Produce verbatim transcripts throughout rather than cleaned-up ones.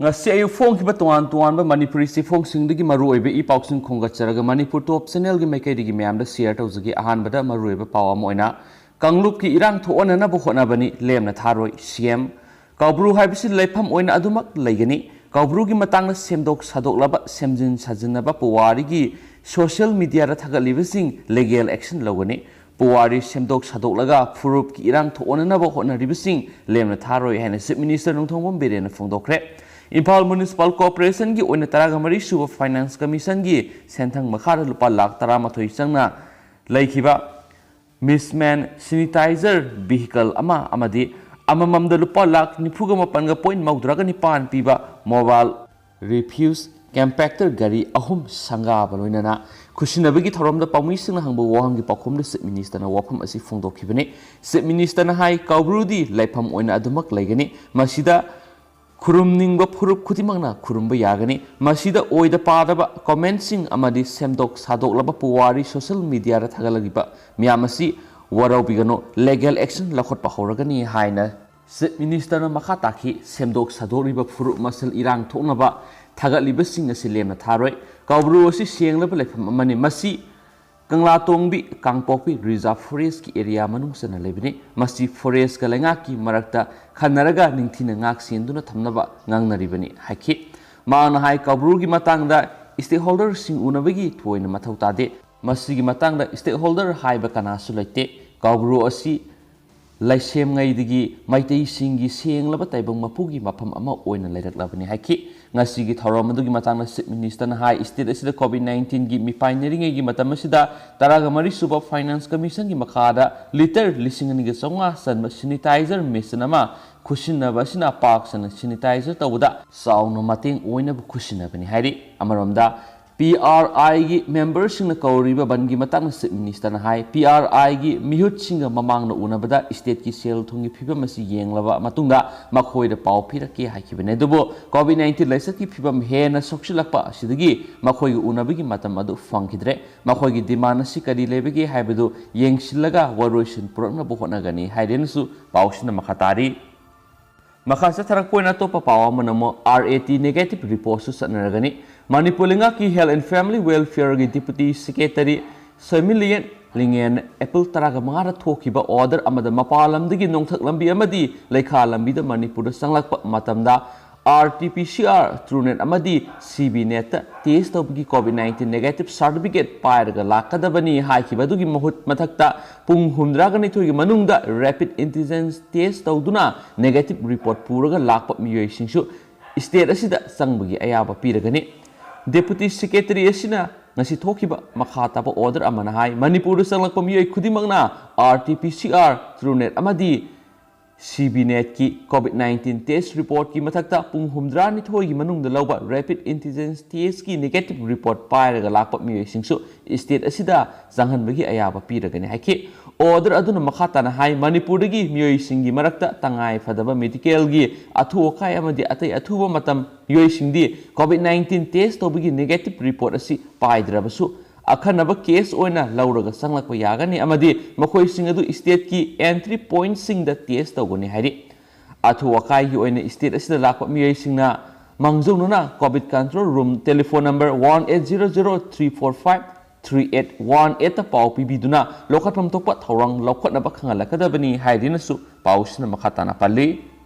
ꯉꯁꯤ ꯑꯌꯨꯛ ꯐꯣꯡꯈꯤꯕ ꯇꯣꯉꯥꯟ ꯇꯣꯉꯥꯟꯕ ꯃꯅꯤꯄꯨꯔꯤ ꯆꯦꯐꯣꯡꯁꯤꯡꯗꯒꯤ ꯃꯔꯨꯑꯣꯏꯕ ꯏ ꯄꯥꯎꯁꯤꯡ ꯈꯣꯝꯒꯠꯆꯔꯒ ꯃꯅꯤꯄꯨꯔ ꯇꯣꯞ ꯆꯦꯅꯦꯜꯒꯤ ꯃꯥꯏꯀꯩꯗꯒꯤ ꯃꯌꯥꯝꯗ ꯁꯤꯌꯔ ꯇꯧꯖꯒꯦ꯫ ꯑꯍꯥꯟꯕꯗ ꯃꯔꯨꯑꯣꯏꯕ ꯄꯥꯎ ꯑꯃ ꯑꯣꯏꯅ ꯀꯥꯡꯂꯨꯞꯀꯤ ꯏꯔꯥꯡ ꯊꯣꯛꯍꯟꯅꯅꯕ ꯍꯣꯠꯅꯕꯅꯤ, ꯂꯦꯝꯅ ꯊꯥꯔꯣꯏ ꯁꯤ ꯑꯦꯝ꯫ ꯀꯧꯕ꯭ꯔꯨ ꯍꯥꯏꯕꯁꯤ ꯂꯩꯐꯝ ꯑꯣꯏꯅ ꯑꯗꯨꯃꯛ ꯂꯩꯒꯅꯤ꯫ ꯀꯧꯕ꯭ꯔꯨꯒꯤ ꯃꯇꯥꯡꯗ ꯁꯦꯝꯗꯣꯛ ꯁꯥꯗꯣꯛꯂꯕ, ꯁꯦꯝꯖꯤꯟ ꯁꯥꯖꯤꯟꯅꯕ ꯄꯨꯋꯥꯔꯤꯒꯤ ꯁꯣꯁꯤꯌꯦꯜ ꯃꯤꯗꯤꯌꯥꯗ ꯊꯥꯒꯠꯂꯤꯕꯁꯤꯡ ꯂꯤꯒꯦꯜ ꯑꯦꯛꯁꯟ ꯂꯧꯒꯅꯤ꯫ ꯄꯨꯋꯥꯔꯤ ꯁꯦꯝꯗꯣꯛ ꯁꯥꯗꯣꯛꯂꯒ ꯐꯨꯔꯨꯞꯀꯤ ꯏꯔꯥꯡ ꯊꯣꯛꯍꯟꯅꯅꯕ ꯍꯣꯠꯅꯔꯤꯕꯁꯤꯡ ꯂꯦꯝꯅ ꯊꯥꯔꯣꯏ ꯍꯥꯏꯅ ꯆꯤꯐ ꯃꯤꯅꯤꯁꯇꯔ ꯅꯣꯡꯊꯣꯝꯕꯝ ꯕꯤꯔꯦꯟꯅ ꯐꯣꯡꯗꯣꯛꯈ꯭ꯔꯦ꯫ ꯏꯝꯐꯥꯜ ꯃ꯭ꯌꯨꯅꯤꯁꯤꯄꯥꯜ ꯀꯣꯔꯄꯣꯔꯦꯁꯟꯒꯤ ꯑꯣꯏꯅ ꯇꯔꯥꯒ ꯃꯔꯤ ꯁꯨꯕ ꯐꯥꯏꯅꯥꯟꯁ ꯀꯃꯤꯁꯟꯒꯤ ꯁꯦꯟꯊꯪ ꯃꯈꯥꯗ ꯂꯨꯄꯥ ꯂꯥꯈ ꯇꯔꯥꯃꯥꯊꯣꯏ ꯆꯪꯅ ꯂꯩꯈꯤꯕ ꯃꯤꯁꯃꯦꯟ ꯁꯦꯅꯤꯇꯥꯏꯖꯔ ꯚꯤꯍꯤꯀꯜ ꯑꯃ ꯑꯃꯗꯤ ꯑꯃꯃꯝꯗ ꯂꯨꯄꯥ ꯂꯥꯈ ꯅꯤꯐꯨꯒ ꯃꯥꯄꯟꯒ ꯄꯣꯏꯟ ꯃꯧꯗ꯭ꯔꯥꯒ ꯅꯤꯄꯥꯟ ꯄꯤꯕ ꯃꯣꯕꯥꯏꯜ ꯔꯤꯐ꯭ꯌꯨꯁ ꯀꯝꯄꯦꯛꯇꯔ ꯒꯥꯔꯤ ꯑꯍꯨꯝ ꯁꯪꯒꯥꯕ ꯂꯣꯏꯅꯅ ꯈꯨꯠꯁꯤꯟꯅꯕꯒꯤ ꯊꯧꯔꯝꯗ ꯄꯥꯎꯃꯤꯁꯤꯡꯅ ꯍꯪꯕ ꯋꯥꯍꯪꯒꯤ ꯄꯥꯎꯈꯨꯝꯗ ꯆꯤꯐ ꯃꯤꯅꯤꯁꯇꯔꯅ ꯋꯥꯐꯝ ꯑꯁꯤ ꯐꯣꯡꯗꯣꯛꯈꯤꯕꯅꯤ꯫ ꯆꯤꯐ ꯃꯤꯅꯤꯁꯇꯔꯅ ꯍꯥꯏ, ꯀꯧꯕ꯭ꯔꯨꯗꯤ ꯂꯩꯐꯝ ꯑꯣꯏꯅ ꯑꯗꯨꯃꯛ ꯂꯩꯒꯅꯤ꯫ ꯃꯁꯤꯗ ꯈꯨꯔꯨꯝꯅꯤꯡꯕ ꯐꯨꯔꯨꯞ ꯈꯨꯗꯤꯡꯃꯛꯅ ꯈꯨꯔꯨꯝꯕ ꯌꯥꯒꯅꯤ꯫ ꯃꯁꯤꯗ ꯑꯣꯏꯗ ꯄꯥꯗꯕ ꯀꯣꯃꯦꯟꯁꯤꯡ ꯑꯃꯗꯤ ꯁꯦꯝꯗꯣꯛ ꯁꯥꯗꯣꯛꯂꯕ ꯄꯨꯋꯥꯔꯤ ꯁꯣꯁꯤꯌꯦꯜ ꯃꯤꯗꯤꯌꯥꯗ ꯊꯥꯒꯠꯂꯛꯂꯤꯕ ꯃꯤꯌꯥꯝ ꯑꯁꯤ ꯋꯥꯔꯧꯕꯤꯒꯅꯨ, ꯂꯤꯒꯦꯜ ꯑꯦꯛꯁꯟ ꯂꯧꯈꯠꯄ ꯍꯧꯔꯒꯅꯤ ꯍꯥꯏꯅ ꯆꯤꯐ ꯃꯤꯅꯤꯁꯇꯔꯅ ꯃꯈꯥ ꯇꯥꯈꯤ꯫ ꯁꯦꯝꯗꯣꯛ ꯁꯥꯗꯣꯛꯂꯤꯕ ꯐꯨꯔꯨꯞ ꯃꯁꯦꯜ ꯏꯔꯥꯡ ꯊꯣꯛꯅꯕ ꯊꯥꯒꯠꯂꯤꯕꯁꯤꯡ ꯑꯁꯤ ꯂꯦꯝꯅ ꯊꯥꯔꯣꯏ꯫ ꯀꯧꯕ꯭ꯔꯨ ꯑꯁꯤ ꯁꯦꯡꯂꯕ ꯂꯩꯐꯝ ꯑꯃꯅꯤ꯫ ꯃꯁꯤ ꯀꯪꯂꯥꯇꯣꯡꯕꯤ ꯀꯥꯡꯄꯣꯛꯄꯤ ꯔꯤꯖꯥꯔꯚ ꯐꯣꯔꯦꯁ꯭ꯠꯀꯤ ꯑꯦꯔꯤꯌꯥ ꯃꯅꯨꯡ ꯆꯟꯅ ꯂꯩꯕꯅꯤ꯫ ꯃꯁꯤ ꯐꯣꯔꯦꯁ꯭ꯠꯀ ꯂꯩꯉꯥꯛꯀꯤ ꯃꯔꯛꯇ ꯈꯟꯅꯔꯒ ꯅꯤꯡꯊꯤꯅ ꯉꯥꯛ ꯁꯦꯟꯗꯨꯅ ꯊꯝꯅꯕ ꯉꯥꯡꯅꯔꯤꯕꯅꯤ ꯍꯥꯏꯈꯤ꯫ ꯃꯍꯥꯛꯅ ꯍꯥꯏ, ꯀꯧꯕ꯭ꯔꯨꯒꯤ ꯃꯇꯥꯡꯗ ꯁ꯭ꯇꯦꯛꯍꯣꯜꯗꯔꯁꯤꯡ ꯎꯅꯕꯒꯤ ꯊꯣꯏꯅ ꯃꯊꯧ ꯇꯥꯗꯦ꯫ ꯃꯁꯤꯒꯤ ꯃꯇꯥꯡꯗ ꯁ꯭ꯇꯦꯛꯍꯣꯜꯗꯔ ꯍꯥꯏꯕ ꯀꯅꯥꯁꯨ ꯂꯩꯇꯦ꯫ ꯀꯧꯕ꯭ꯔꯨ ꯑꯁꯤ ꯂꯥꯏꯁꯦꯝꯉꯩꯗꯒꯤ ꯃꯩꯇꯩꯁꯤꯡꯒꯤ ꯁꯦꯡꯂꯕ ꯇꯥꯏꯕꯪ ꯃꯄꯨꯒꯤ ꯃꯐꯝ ꯑꯃ ꯑꯣꯏꯅ ꯂꯩꯔꯛꯂꯕꯅꯤ ꯍꯥꯏꯈꯤ꯫ ꯉꯁꯤꯒꯤ ꯊꯧꯔꯝ ꯑꯗꯨꯒꯤ ꯃꯇꯥꯡꯗ ꯆꯤꯐ ꯃꯤꯅꯤꯁꯇꯔꯅ ꯍꯥꯏ, ꯁ꯭ꯇꯦꯠ ꯑꯁꯤꯗ ꯀꯣꯚꯤꯗ ꯅꯥꯏꯟꯇꯤꯟꯒꯤ ꯃꯤꯄꯥꯏꯅꯔꯤꯉꯩꯒꯤ ꯃꯇꯝ ꯑꯁꯤꯗ ꯇꯔꯥꯒ ꯃꯔꯤ ꯁꯨꯕ ꯐꯥꯏꯅꯥꯟꯁ ꯀꯃꯤꯁꯟꯒꯤ ꯃꯈꯥꯗ ꯂꯤꯇꯔ ꯂꯤꯁꯤꯡ ꯑꯅꯤꯒ ꯆꯥꯝꯃꯉꯥ ꯆꯟꯕ ꯁꯦꯅꯤꯇꯥꯏꯖꯔ ꯃꯦꯆꯤꯟ ꯑꯃ ꯈꯨꯠꯁꯤꯟꯅꯕ ꯑꯁꯤꯅ ꯄꯥꯛ ꯁꯟꯅ ꯁꯦꯅꯤꯇꯥꯏꯖꯔ ꯇꯧꯕꯗ ꯆꯥꯎꯅ ꯃꯇꯦꯡ ꯑꯣꯏꯅꯕ ꯈꯨꯠꯁꯤꯟꯅꯕꯅꯤ ꯍꯥꯏꯔꯤ꯫ ꯑꯃꯔꯣꯝꯗ, ꯄꯤ ꯑꯥꯔ ꯑꯥꯏꯒꯤ ꯃꯦꯝꯕꯔꯁꯤꯡꯅ ꯀꯧꯔꯤꯕ ꯕꯟꯒꯤ ꯃꯇꯥꯡꯗ ꯆꯤꯐ ꯃꯤꯅꯤꯁꯇꯔꯅ ꯍꯥꯏ, ꯄꯤ ꯑꯥꯔ ꯑꯥꯏꯒꯤ ꯃꯤꯍꯨꯠꯁꯤꯡꯒ ꯃꯃꯥꯡꯗ ꯎꯅꯕꯗ ꯁ꯭ꯇꯦꯠꯀꯤ ꯁꯦꯜ ꯊꯨꯝꯒꯤ ꯐꯤꯕꯝ ꯑꯁꯤ ꯌꯦꯡꯂꯕ ꯃꯇꯨꯡꯗ ꯃꯈꯣꯏꯗ ꯄꯥꯎ ꯄꯤꯔꯛꯀꯦ ꯍꯥꯏꯈꯤꯕꯅꯤ꯫ ꯑꯗꯨꯕꯨ ꯀꯣꯚꯤꯗ ꯅꯥꯏꯟꯇꯤꯟ ꯂꯥꯏꯆꯠꯀꯤ ꯐꯤꯕꯝ ꯍꯦꯟꯅ ꯁꯣꯛꯆꯤꯜꯂꯛꯄ ꯑꯁꯤꯗꯒꯤ ꯃꯈꯣꯏꯒ ꯎꯅꯕꯒꯤ ꯃꯇꯝ ꯑꯗꯨ ꯐꯪꯈꯤꯗ꯭ꯔꯦ꯫ ꯃꯈꯣꯏꯒꯤ ꯗꯤꯃꯥꯟ ꯑꯁꯤ ꯀꯔꯤ ꯂꯩꯕꯒꯦ ꯍꯥꯏꯕꯗꯨ ꯌꯦꯡꯁꯤꯜꯂꯒ ꯋꯥꯔꯣꯏꯁꯤꯟ ꯄꯨꯔꯛꯅꯕ ꯍꯣꯠꯅꯒꯅꯤ ꯍꯥꯏꯔꯦꯅꯁꯨ ꯄꯥꯎꯁꯤꯅ ꯃꯈꯥ ꯇꯥꯔꯤ꯫ ꯃꯈꯥ ꯆꯠꯊꯔꯛꯄ ꯑꯣꯏꯅ ꯑꯇꯣꯞꯄ ꯄꯥꯎ ꯑꯃꯅ ꯑꯃꯨꯛ R A T negative reportꯁꯨ ꯆꯠꯅꯔꯒꯅꯤ꯫ Manipur ꯂꯩꯉꯥꯛꯀꯤ Health and Family Welfareꯒꯤ Deputy Secretary ꯁꯣꯏꯃꯤꯂꯤꯌꯟ ꯂꯤꯡꯉꯦꯟ ꯑꯦꯄ꯭ꯔꯤꯜ ꯇꯔꯥꯃꯉꯥꯗ ꯊꯣꯛꯈꯤꯕ order ꯑꯃꯗ ꯃꯄꯥꯟ ꯂꯝꯗꯒꯤ ꯅꯣꯡꯊꯛ ꯂꯝꯕꯤ ꯑꯃꯗꯤ ꯂꯩꯈꯥ ꯂꯝꯕꯤꯗ ꯃꯅꯤꯄꯨꯔꯗ ꯆꯪꯂꯛꯄ ꯃꯇꯝꯗ R T P C R, TrueNat ꯑꯃꯗꯤ CBNatꯇ test ꯇꯧꯕꯒꯤ COVID nineteen negative certificate ꯄꯥꯏꯔꯒ ꯂꯥꯛꯀꯗꯕꯅꯤ ꯍꯥꯏꯈꯤꯕ ꯑꯗꯨꯒꯤ ꯃꯍꯨꯠ ꯃꯊꯛꯇ ꯄꯨꯡ ꯍꯨꯝꯗ꯭ꯔꯥꯒ ꯅꯤꯊꯣꯏꯒꯤ ꯃꯅꯨꯡꯗ rapid antigen test ꯇꯧꯗꯨꯅ negative report ꯄꯨꯔꯒ ꯂꯥꯛꯄ ꯃꯤꯑꯣꯏꯁꯤꯡꯁꯨ state ꯑꯁꯤꯗ ꯆꯪꯕꯒꯤ ꯑꯌꯥꯕ ꯄꯤꯔꯒꯅꯤ꯫ Deputy Secretary ꯑꯁꯤꯅ ꯉꯁꯤ ꯊꯣꯛꯈꯤꯕ ꯃꯈꯥ ꯇꯥꯕ order ꯑꯃꯅ ꯍꯥꯏ, ꯃꯅꯤꯄꯨꯔꯗ ꯆꯪꯂꯛꯄ ꯃꯤꯑꯣꯏ ꯈꯨꯗꯤꯡꯃꯛꯅ R T P C R, TrueNat ꯑꯃꯗꯤ CBNatꯀꯤ COVID nineteen test reportꯀꯤ ꯃꯊꯛꯇ ꯄꯨꯡ ꯍꯨꯝꯗ꯭ꯔꯥꯅꯤꯊꯣꯏꯒꯤ ꯃꯅꯨꯡꯗ ꯂꯧꯕ rapid antigen testꯀꯤ negative report ꯄꯥꯏꯔꯒ ꯂꯥꯛꯄ ꯃꯤꯑꯣꯏꯁꯤꯡꯁꯨ state ꯑꯁꯤꯗ ꯆꯪꯍꯟꯕꯒꯤ ꯑꯌꯥꯕ ꯄꯤꯔꯒꯅꯤ ꯍꯥꯏꯈꯤ꯫ Order ꯑꯗꯨꯅ ꯃꯈꯥ ꯇꯥꯅ ꯍꯥꯏ, ꯃꯅꯤꯄꯨꯔꯗꯒꯤ ꯃꯤꯑꯣꯏꯁꯤꯡꯒꯤ ꯃꯔꯛꯇ ꯇꯉꯥꯏ ꯐꯗꯕ medicalꯒꯤ ꯑꯊꯨ ꯑꯀꯥꯏ ꯑꯃꯗꯤ ꯑꯇꯩ ꯑꯊꯨꯕ ꯃꯇꯝ ꯃꯤꯑꯣꯏꯁꯤꯡꯗꯤ COVID nineteen test ꯇꯧꯕꯒꯤ negative report ꯑꯁꯤ ꯄꯥꯏꯗ꯭ꯔꯕꯁꯨ ꯑꯈꯟꯅꯕ case ꯑꯣꯏꯅ ꯂꯧꯔꯒ ꯆꯪꯂꯛꯄ ꯌꯥꯒꯅꯤ ꯑꯃꯗꯤ ꯃꯈꯣꯏꯁꯤꯡ ꯑꯗꯨ stateꯀꯤ entry pointꯁꯤꯡꯗ test ꯇꯧꯒꯅꯤ ꯍꯥꯏꯔꯤ꯫ ꯑꯊꯨ ꯑꯀꯥꯏꯒꯤ ꯑꯣꯏꯅ state ꯑꯁꯤꯗ ꯂꯥꯛꯄ ꯃꯤꯑꯣꯏꯁꯤꯡꯅ ꯃꯥꯡꯖꯧꯅꯅ COVID control room telephone number one eight zero zero three four five three eight one eightꯇ ꯄꯥꯎ ꯄꯤꯕꯤꯗꯨꯅ ꯂꯧꯈꯠꯐꯝ ꯊꯣꯛꯄ ꯊꯧꯔꯥꯡ ꯂꯧꯈꯠꯅꯕ ꯈꯪꯍꯜꯂꯛꯀꯗꯕꯅꯤ ꯍꯥꯏꯗꯨꯅꯁꯨ ꯄꯥꯎꯁꯤꯅ ꯃꯈꯥ ꯇꯥꯅ ꯄꯜꯂꯤ꯫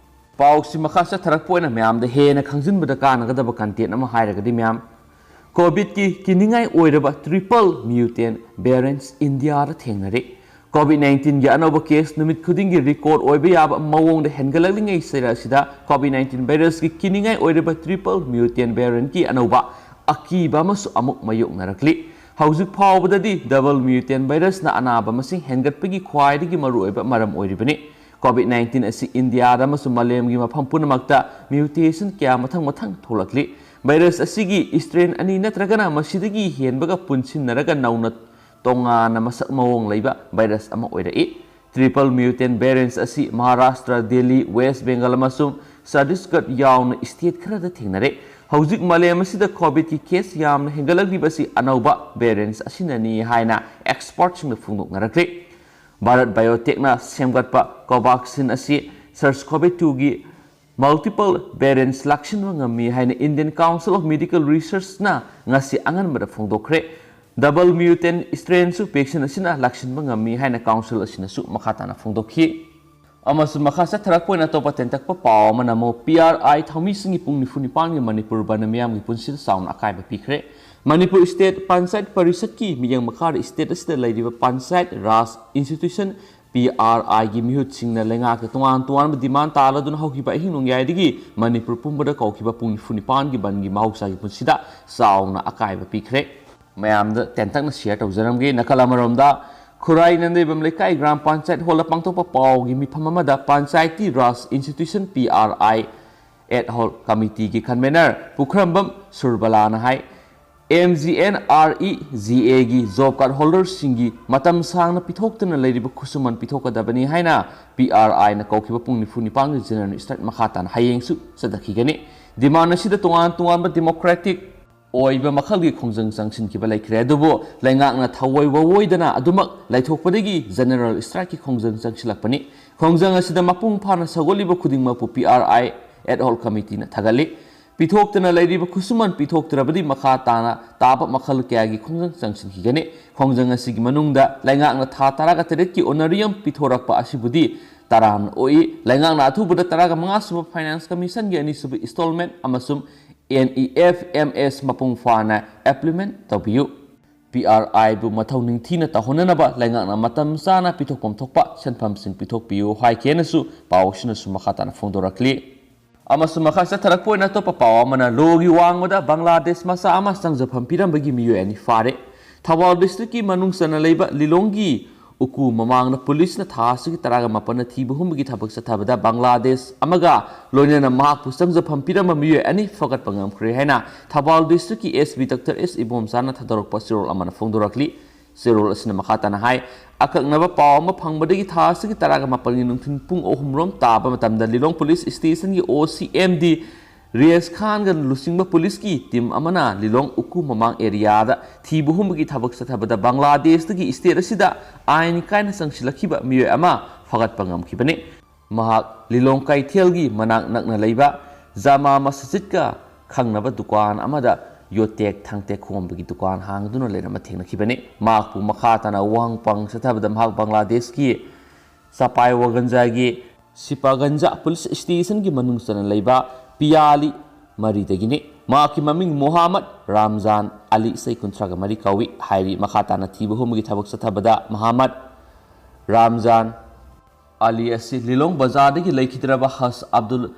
ꯄꯥꯎꯁꯤ ꯃꯈꯥ ꯆꯠꯊꯔꯛꯄ ꯑꯣꯏꯅ ꯃꯌꯥꯝꯗ ꯍꯦꯟꯅ ꯈꯪꯖꯤꯟꯕꯗ ꯀꯥꯟꯅꯒꯗꯕ content ꯑꯃ ꯍꯥꯏꯔꯒꯗꯤ ꯃꯌꯥꯝ, COVIDꯀꯤ ꯀꯤꯅꯤꯡꯉꯥꯏ ꯑꯣꯏꯔꯕ triple mutant variants ꯏꯟꯗꯤꯌꯥꯗ ꯊꯦꯡꯅꯔꯦ꯫ COVID nineteenꯒꯤ ꯑꯅꯧꯕ case ꯅꯨꯃꯤꯠ ꯈꯨꯗꯤꯡꯒꯤ record ꯑꯣꯏꯕ ꯌꯥꯕ ꯃꯑꯣꯡꯗ ꯍꯦꯟꯒꯠꯂꯛꯂꯤꯉꯩ ꯆꯩꯔꯛ ꯑꯁꯤꯗ COVID nineteen virusꯀꯤ ꯀꯤꯅꯤꯡꯉꯥꯏ ꯑꯣꯏꯔꯕ triple mutant variantꯀꯤ ꯑꯅꯧꯕ ꯑꯀꯤꯕ ꯑꯃꯁꯨ ꯑꯃꯨꯛ ꯃꯥꯌꯣꯛꯅꯔꯛꯂꯤ꯫ ꯍꯧꯖꯤꯛ ꯐꯥꯎꯕꯗꯗꯤ double mutant virusꯅ ꯑꯅꯥꯕ ꯃꯁꯤꯡ ꯍꯦꯟꯒꯠꯄꯒꯤ ꯈ꯭ꯋꯥꯏꯗꯒꯤ ꯃꯔꯨꯑꯣꯏꯕ ꯃꯔꯝ ꯑꯣꯏꯔꯤꯕꯅꯤ꯫ COVID nineteen ꯑꯁꯤ ꯏꯟꯗꯤꯌꯥꯗ ꯑꯃꯁꯨꯡ ꯃꯥꯂꯦꯝꯒꯤ ꯃꯐꯝ ꯄꯨꯝꯅꯃꯛꯇ mutation ꯀꯌꯥ ꯃꯊꯪ ꯃꯊꯪ ꯊꯣꯛꯂꯛꯂꯤ꯫ Virus ꯑꯁꯤꯒꯤ strain ꯑꯅꯤ ꯅꯠꯇ꯭ꯔꯒꯅ ꯃꯁꯤꯗꯒꯤ ꯍꯦꯟꯕꯒ ꯄꯨꯟꯁꯤꯟꯅꯔꯒ ꯅꯧꯅ ꯇꯣꯉꯥꯟꯅ ꯃꯁꯛ ꯃꯑꯣꯡ ꯂꯩꯕ virus ꯑꯃ ꯑꯣꯏꯔꯛꯏ꯫ Triple mutant variants ꯑꯁꯤ ꯃꯍꯥꯔꯥꯁꯇ꯭ꯔ, ꯗꯦꯜꯂꯤ, ꯋꯦꯁ ꯕꯦꯡꯒꯜ ꯑꯃꯁꯨꯡ ꯆꯇꯤꯁꯒꯔ ꯌꯥꯎꯅ state ꯈꯔꯗ ꯊꯦꯡꯅꯔꯦ꯫ ꯍꯧꯖꯤꯛ ꯃꯥꯂꯦꯝ ꯑꯁꯤꯗ COVIDꯀꯤ case ꯌꯥꯝꯅ ꯍꯦꯟꯒꯠꯂꯛꯂꯤꯕ ꯑꯁꯤ ꯑꯅꯧꯕ variants ꯑꯁꯤꯅꯅꯤ ꯍꯥꯏꯅ expertꯁꯤꯡꯅ ꯐꯣꯡꯗꯣꯛꯅꯔꯛꯂꯤ꯫ ꯚꯥꯔꯠ Biotechꯅ ꯁꯦꯝꯒꯠꯄ Covaxin ꯑꯁꯤ SARS-CoV twoꯒꯤ multiple variants ꯂꯥꯛꯁꯤꯟꯕ ꯉꯝꯃꯤ ꯍꯥꯏꯅ Indian Council of Medical Researchꯅ ꯉꯁꯤ ꯑꯉꯟꯕꯗ ꯐꯣꯡꯗꯣꯛꯈ꯭ꯔꯦ꯫ Double mutant strainꯁꯨ vaccine ꯑꯁꯤꯅ ꯂꯥꯛꯁꯤꯟꯕ ꯉꯝꯃꯤ ꯍꯥꯏꯅ council ꯑꯁꯤꯅꯁꯨ ꯃꯈꯥ ꯇꯥꯅ ꯐꯣꯡꯗꯣꯛꯈꯤ꯫ ꯑꯃꯁꯨꯡ ꯃꯈꯥ ꯆꯠꯊꯔꯛꯄ ꯑꯣꯏꯅ ꯑꯇꯣꯞꯄ ꯇꯦꯟꯇꯛꯄ ꯄꯥꯎ ꯑꯃꯅ ꯑꯃꯨꯛ P R I ꯊꯧꯃꯤꯁꯤꯡꯒꯤ ꯄꯨꯡ ꯅꯤꯐꯨ ꯅꯤꯄꯥꯟꯒꯤ ꯃꯅꯤꯄꯨꯔ ꯕꯟꯗ ꯃꯤꯌꯥꯝꯒꯤ ꯄꯨꯟꯁꯤꯗ ꯆꯥꯎꯅ ꯑꯀꯥꯏꯕ ꯄꯤꯈ꯭ꯔꯦ꯫ ꯃꯅꯤꯄꯨꯔ State Panchayat Parishadꯀꯤ ꯃꯤꯠꯌꯦꯡ ꯃꯈꯥꯗ state ꯑꯁꯤꯗ ꯂꯩꯔꯤꯕ Panchayati Raj Institution, P R Iꯒꯤ ꯃꯤꯍꯨꯠꯁꯤꯡꯅ ꯂꯩꯉꯥꯛꯀꯤ ꯇꯣꯉꯥꯟ ꯇꯣꯉꯥꯟꯕ demand ꯇꯥꯜꯂꯗꯨꯅ ꯍꯧꯈꯤꯕ ꯑꯍꯤꯡ ꯅꯣꯡꯌꯥꯏꯗꯒꯤ ꯃꯅꯤꯄꯨꯔ ꯄꯨꯝꯕꯗ ꯀꯧꯈꯤꯕ ꯄꯨꯡ ꯅꯤꯐꯨ ꯅꯤꯄꯥꯟꯒꯤ ꯕꯟꯗꯒꯤ ꯃꯍꯧꯁꯥꯒꯤ ꯄꯨꯟꯁꯤꯗ ꯆꯥꯎꯅ ꯑꯀꯥꯏꯕ ꯄꯤꯈ꯭ꯔꯦ꯫ ꯃꯌꯥꯝꯗ ꯇꯦꯟꯇꯛꯅ share ꯇꯧꯖꯔꯝꯒꯦ꯫ ꯅꯥꯀꯜ ꯑꯃꯔꯣꯝꯗ, ꯈꯨꯔꯥꯏ ꯅꯟꯗꯩꯕꯝ ꯂꯩꯀꯥꯏ Gram Panchayat Hallꯗ ꯄꯥꯡꯊꯣꯛꯄ ꯄꯥꯎꯒꯤ ꯃꯤꯐꯝ ꯑꯃꯗ Panchayati Raj Institution, P R I ad hoc committeeꯒꯤ convener Pukhrambam ꯁꯨꯔꯕꯂꯥꯅ high, M G N R E G Aꯒꯤ job card holderꯁꯤꯡꯒꯤ ꯃꯇꯝ ꯁꯥꯡꯅ ꯄꯤꯊꯣꯛꯇꯅ ꯂꯩꯔꯤꯕ ꯈꯨꯠꯁꯨꯃꯟ ꯄꯤꯊꯣꯛꯀꯗꯕꯅꯤ ꯍꯥꯏꯅ P R Iꯅ ꯀꯧꯈꯤꯕ ꯄꯨꯡ ꯅꯤꯐꯨ ꯅꯤꯄꯥꯟꯒꯤ general strike ꯃꯈꯥ ꯇꯥꯅ ꯍꯌꯦꯡꯁꯨ ꯆꯠꯊꯈꯤꯒꯅꯤ꯫ Demand ꯑꯁꯤꯗ ꯇꯣꯉꯥꯟ ꯇꯣꯉꯥꯟꯕ democratic ꯑꯣꯏꯕ ꯃꯈꯜꯒꯤ ꯈꯣꯡꯖꯪ ꯆꯪꯁꯤꯟꯈꯤꯕ ꯂꯩꯈ꯭ꯔꯦ꯫ ꯑꯗꯨꯕꯨ ꯂꯩꯉꯥꯛꯅ ꯊꯑꯣꯏ ꯋꯥꯑꯣꯏꯗꯅ ꯑꯗꯨꯃꯛ ꯂꯩꯊꯣꯛꯄꯗꯒꯤ general strikeꯀꯤ ꯈꯣꯡꯖꯪ ꯆꯪꯁꯤꯜꯂꯛꯄꯅꯤ꯫ ꯈꯣꯡꯖꯪ ꯑꯁꯤꯗ ꯃꯄꯨꯡ ꯐꯥꯅ ꯁꯧꯒꯠꯂꯤꯕ ꯈꯨꯗꯤꯡꯃꯛꯄꯨ P R I ad hoc committeeꯅ ꯊꯥꯒꯠꯂꯤ꯫ ꯄꯤꯊꯣꯛꯇꯅ ꯂꯩꯔꯤꯕ ꯈꯨꯠꯁꯨꯃꯟ ꯄꯤꯊꯣꯛꯇ꯭ꯔꯕꯗꯤ ꯃꯈꯥ ꯇꯥꯅ ꯇꯥꯕ ꯃꯈꯜ ꯀꯌꯥꯒꯤ ꯈꯣꯡꯖꯪ ꯆꯪꯁꯤꯟꯈꯤꯒꯅꯤ꯫ ꯈꯣꯡꯖꯪ ꯑꯁꯤꯒꯤ ꯃꯅꯨꯡꯗ ꯂꯩꯉꯥꯛꯅ ꯊꯥ ꯇꯔꯥꯒ ꯇꯔꯦꯠꯀꯤ honorarium ꯄꯤꯊꯣꯔꯛꯄ ꯑꯁꯤꯕꯨꯗꯤ ꯇꯔꯥꯝꯅ ꯑꯣꯛꯏ꯫ ꯂꯩꯉꯥꯛꯅ ꯑꯊꯨꯕꯗ ꯇꯔꯥꯒ ꯃꯉꯥ ꯁꯨꯕ Finance Commissionꯒꯤ ꯑꯅꯤꯁꯨꯕ installment ꯑꯃꯁꯨꯡ N E F M S ꯃꯄꯨꯡ ꯐꯥꯅ implement ꯇꯧꯕꯤꯌꯨ꯫ P R Iꯕꯨ ꯃꯊꯧ ꯅꯤꯡꯊꯤꯅ ꯇꯧꯍꯟꯅꯅꯕ ꯂꯩꯉꯥꯛꯅ ꯃꯇꯝ ꯆꯥꯅ ꯄꯤꯊꯣꯛꯐꯝ ꯊꯣꯛꯄ ꯁꯦꯟꯐꯝꯁꯤꯡ ꯄꯤꯊꯣꯛꯄꯤꯌꯨ ꯍꯥꯏꯈꯤꯅꯁꯨ ꯄꯥꯎ ꯑꯁꯤꯅꯁꯨ ꯃꯈꯥ ꯇꯥꯅ ꯐꯣꯡꯗꯣꯔꯛꯂꯤ꯫ ꯑꯃꯁꯨꯡ ꯃꯈꯥ ꯆꯠꯊꯔꯛꯄ ꯑꯣꯏꯅ ꯑꯇꯣꯞꯄ ꯄꯥꯎ ꯑꯃꯅ, ꯂꯣꯒꯤ ꯋꯥꯡꯃꯗ ꯕꯪꯒ꯭ꯂꯥꯗꯦꯁ ꯃꯆꯥ ꯑꯃ ꯆꯪꯖꯐꯝ ꯄꯤꯔꯝꯕꯒꯤ ꯃꯤꯑꯣꯏ ꯑꯅꯤ ꯐꯥꯔꯦ꯫ ꯊꯧꯕꯥꯜ districtꯀꯤ ꯃꯅꯨꯡ ꯆꯟꯅ ꯂꯩꯕ ꯂꯤꯂꯣꯡꯒꯤ ꯎꯀꯨ ꯃꯃꯥꯡꯗ ꯄꯨꯂꯤꯁꯅ ꯊꯥ ꯑꯁꯤꯒꯤ ꯇꯔꯥꯒ ꯃꯥꯄꯟꯗ ꯊꯤꯕ ꯍꯨꯝꯕꯒꯤ ꯊꯕꯛ ꯆꯠꯊꯕꯗ ꯕꯪꯒ꯭ꯂꯥꯗꯦꯁ ꯑꯃꯒ ꯂꯣꯏꯅꯅ ꯃꯍꯥꯛꯄꯨ ꯆꯪꯖꯐꯝ ꯄꯤꯔꯝꯕ ꯃꯤꯑꯣꯏ ꯑꯅꯤ ꯐꯒꯠꯄ ꯉꯝꯈ꯭ꯔꯦ ꯍꯥꯏꯅ Thoubal districtꯀꯤ S P Doctor S ꯏꯕꯣꯝꯆꯥꯅ ꯊꯥꯗꯣꯔꯛꯄ ꯆꯦꯔꯣꯜ ꯑꯃꯅ ꯐꯣꯡꯗꯣꯔꯛꯂꯤ꯫ ꯆꯦꯔꯣꯜ ꯑꯁꯤꯅ ꯃꯈꯥ ꯇꯥꯅ ꯍꯥꯏ, ꯑꯀꯛꯅꯕ ꯄꯥꯎ ꯑꯃ ꯐꯪꯕꯗꯒꯤ ꯊꯥ ꯑꯁꯤꯒꯤ ꯇꯔꯥꯒ ꯃꯥꯄꯟꯒꯤ ꯅꯨꯡꯊꯤꯜ ꯄꯨꯡ ꯑꯍꯨꯝ ꯔꯣꯝ ꯇꯥꯕ ꯃꯇꯝꯗ ꯂꯤꯂꯣꯡ ꯄꯨꯂꯤꯁ stationꯒꯤ O C M D Riyaz ꯈꯥꯟꯒ ꯂꯨꯆꯤꯡꯕ ꯄꯨꯂꯤꯁꯀꯤ team ꯑꯃꯅ ꯂꯤꯂꯣꯡ ꯎꯀꯨ ꯃꯃꯥꯡ areaꯗ ꯊꯤꯕ ꯍꯨꯝꯕꯒꯤ ꯊꯕꯛ ꯆꯠꯊꯕꯗ ꯕꯪꯒ꯭ꯂꯥꯗꯦꯁꯇꯒꯤ state ꯑꯁꯤꯗ ꯑꯥꯏꯟ ꯀꯥꯏꯅ ꯆꯪꯁꯤꯜꯂꯛꯈꯤꯕ ꯃꯤꯑꯣꯏ ꯑꯃ ꯐꯒꯠꯄ ꯉꯝꯈꯤꯕꯅꯤ꯫ ꯃꯍꯥꯛ ꯂꯤꯂꯣꯡ ꯀꯩꯊꯦꯜꯒꯤ ꯃꯅꯥꯛ ꯅꯛꯅ ꯂꯩꯕ ꯖꯃꯥ ꯃꯁꯖꯤꯗꯀ ꯈꯪꯅꯕ ꯗꯨꯀꯥꯟ ꯑꯃꯗ ꯌꯣꯠꯇꯦꯛ ꯊꯥꯡꯇꯦꯛ ꯈꯣꯝꯕꯒꯤ ꯗꯨꯀꯥꯟ ꯍꯥꯡꯗꯨꯅ ꯂꯩꯔꯝꯕ ꯊꯦꯡꯅꯈꯤꯕꯅꯤ꯫ ꯃꯍꯥꯛꯄꯨ ꯃꯈꯥ ꯇꯥꯅ ꯋꯥꯍꯪ ꯄꯥꯎꯍꯪ ꯆꯠꯊꯕꯗ ꯃꯍꯥꯛ ꯕꯪꯒ꯭ꯂꯥꯗꯦꯁꯀꯤ ꯆꯄꯥꯏꯋꯥꯒꯟꯖꯒꯤ ꯁꯤꯄꯥꯒꯟꯖ ꯄꯨꯂꯤꯁ ꯁ꯭ꯇꯦꯁꯟꯒꯤ ꯃꯅꯨꯡ ꯆꯟꯅ ꯂꯩꯕ ꯄꯤꯌꯥꯂꯤ ꯃꯔꯤꯗꯒꯤꯅꯤ꯫ ꯃꯍꯥꯛꯀꯤ ꯃꯃꯤꯡ ꯃꯣꯍꯥꯃꯠ ꯔꯥꯝꯖꯥꯟ ꯑꯂꯤ, ꯆꯍꯤ ꯀꯨꯟꯊ꯭ꯔꯥꯒ ꯃꯔꯤ ꯀꯧꯏ꯫ ꯍꯥꯏꯔꯤ ꯃꯈꯥ ꯇꯥꯅ ꯊꯤꯕ ꯍꯨꯝꯕꯒꯤ ꯊꯕꯛ ꯆꯠꯊꯕꯗ ꯃꯣꯍꯥꯃꯠ ꯔꯥꯝꯖꯥꯟ ꯑꯂꯤ ꯑꯁꯤ ꯂꯤꯂꯣꯡ ꯕꯖꯥꯔꯗꯒꯤ ꯂꯩꯈꯤꯗ꯭ꯔꯕ ꯍꯖ ꯑꯕꯗꯨꯜ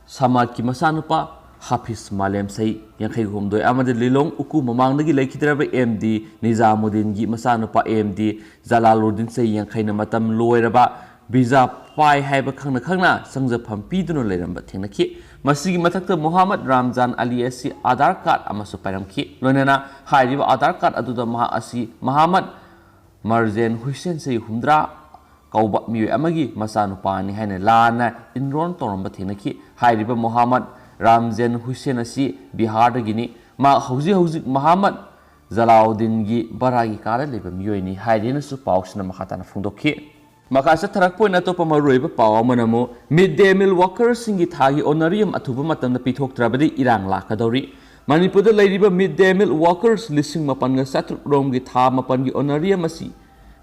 ꯁꯃꯥꯗꯀꯤ ꯃꯆꯥꯅꯨꯄꯥ ꯍꯥꯐꯤꯖ ꯃꯥꯂꯦꯝ, ꯆꯍꯤ ꯌꯥꯡꯈꯩ ꯍꯨꯝꯗꯣꯏ, ꯑꯃꯗꯤ ꯂꯤꯂꯣꯡ ꯎꯀꯨ ꯃꯃꯥꯡꯗꯒꯤ ꯂꯩꯈꯤꯗ꯭ꯔꯕ ꯑꯦꯝ ꯗꯤ ꯅꯤꯖꯥꯃꯨꯗꯤꯟꯒꯤ ꯃꯆꯥꯅꯨꯄꯥ ꯑꯦꯝ ꯗꯤ ꯖꯂꯥꯂꯨꯗꯤꯟ, ꯆꯍꯤ ꯌꯥꯡꯈꯩꯅ ꯃꯇꯝ ꯂꯣꯏꯔꯕ ꯚꯤꯖꯥ ꯄꯥꯏ ꯍꯥꯏꯕ ꯈꯪꯅ ꯈꯪꯅ ꯆꯪꯖꯐꯝ ꯄꯤꯗꯨꯅ ꯂꯩꯔꯝꯕ ꯊꯦꯡꯅꯈꯤ꯫ ꯃꯁꯤꯒꯤ ꯃꯊꯛꯇ ꯃꯣꯍꯥꯃꯠ ꯔꯥꯝꯖꯥꯟ ꯑꯂꯤ ꯑꯁꯤ ꯑꯥꯙꯥꯔ ꯀꯥꯔꯗ ꯑꯃꯁꯨ ꯄꯥꯏꯔꯝꯈꯤ꯫ ꯂꯣꯏꯅꯅ ꯍꯥꯏꯔꯤꯕ ꯑꯥꯙꯥꯔ ꯀꯥꯔꯗ ꯑꯗꯨꯗ ꯃꯍꯥꯛ ꯑꯁꯤ ꯃꯣꯍꯥꯃꯠ ꯃꯔꯖꯦꯟ ꯍꯨꯏꯁꯦꯟ, ꯆꯍꯤ ꯍꯨꯝꯗ꯭ꯔꯥ, ꯀꯧꯕ ꯃꯤꯑꯣꯏ ꯑꯃꯒꯤ ꯃꯆꯥꯅꯨꯄꯥꯅꯤ ꯍꯥꯏꯅ ꯂꯥꯟꯅ ꯏꯟꯔꯣꯜ ꯇꯧꯔꯝꯕ ꯊꯦꯡꯅꯈꯤ꯫ ꯍꯥꯏꯔꯤꯕ ꯃꯣꯍꯥꯃꯠ ꯔꯥꯝꯖꯦꯟ ꯍꯨꯏꯁꯦꯟ ꯑꯁꯤ ꯕꯤꯍꯥꯔꯗꯒꯤꯅꯤ꯫ ꯃꯍꯥꯛ ꯍꯧꯖꯤꯛ ꯍꯧꯖꯤꯛ ꯃꯣꯍꯥꯃꯠ ꯖꯂꯥꯎꯗꯤꯟꯒꯤ ꯚꯔꯥꯒꯤ ꯀꯥꯗ ꯂꯩꯕ ꯃꯤꯑꯣꯏꯅꯤ ꯍꯥꯏꯔꯦꯅꯁꯨ ꯄꯥꯎꯁꯤꯅ ꯃꯈꯥ ꯇꯥꯅ ꯐꯣꯡꯗꯣꯛꯈꯤ꯫ ꯃꯈꯥ ꯆꯠꯊꯔꯛꯄ ꯑꯣꯏꯅ ꯑꯇꯣꯞꯄ ꯃꯔꯨꯑꯣꯏꯕ ꯄꯥꯎ ꯑꯃꯅ ꯑꯃꯨꯛ, ꯃꯤꯗ ꯗꯦ ꯃꯤꯜ ꯋꯥꯀꯔꯁꯤꯡꯒꯤ ꯊꯥꯒꯤ ꯑꯣꯅꯔꯤꯌꯝ ꯑꯊꯨꯕ ꯃꯇꯝꯗ ꯄꯤꯊꯣꯛꯇ꯭ꯔꯕꯗꯤ ꯏꯔꯥꯡ ꯂꯥꯛꯀꯗꯧꯔꯤ꯫ ꯃꯅꯤꯄꯨꯔꯗ ꯂꯩꯔꯤꯕ ꯃꯤꯗ ꯗꯦ ꯃꯤꯜ ꯋꯥꯀꯔꯁ ꯂꯤꯁꯤꯡ ꯃꯥꯄꯟꯒ ꯆꯥꯇ꯭ꯔꯨꯛ ꯔꯣꯝꯒꯤ ꯊꯥ ꯃꯥꯄꯟꯒꯤ ꯑꯣꯅꯔꯤꯌꯝ ꯑꯁꯤ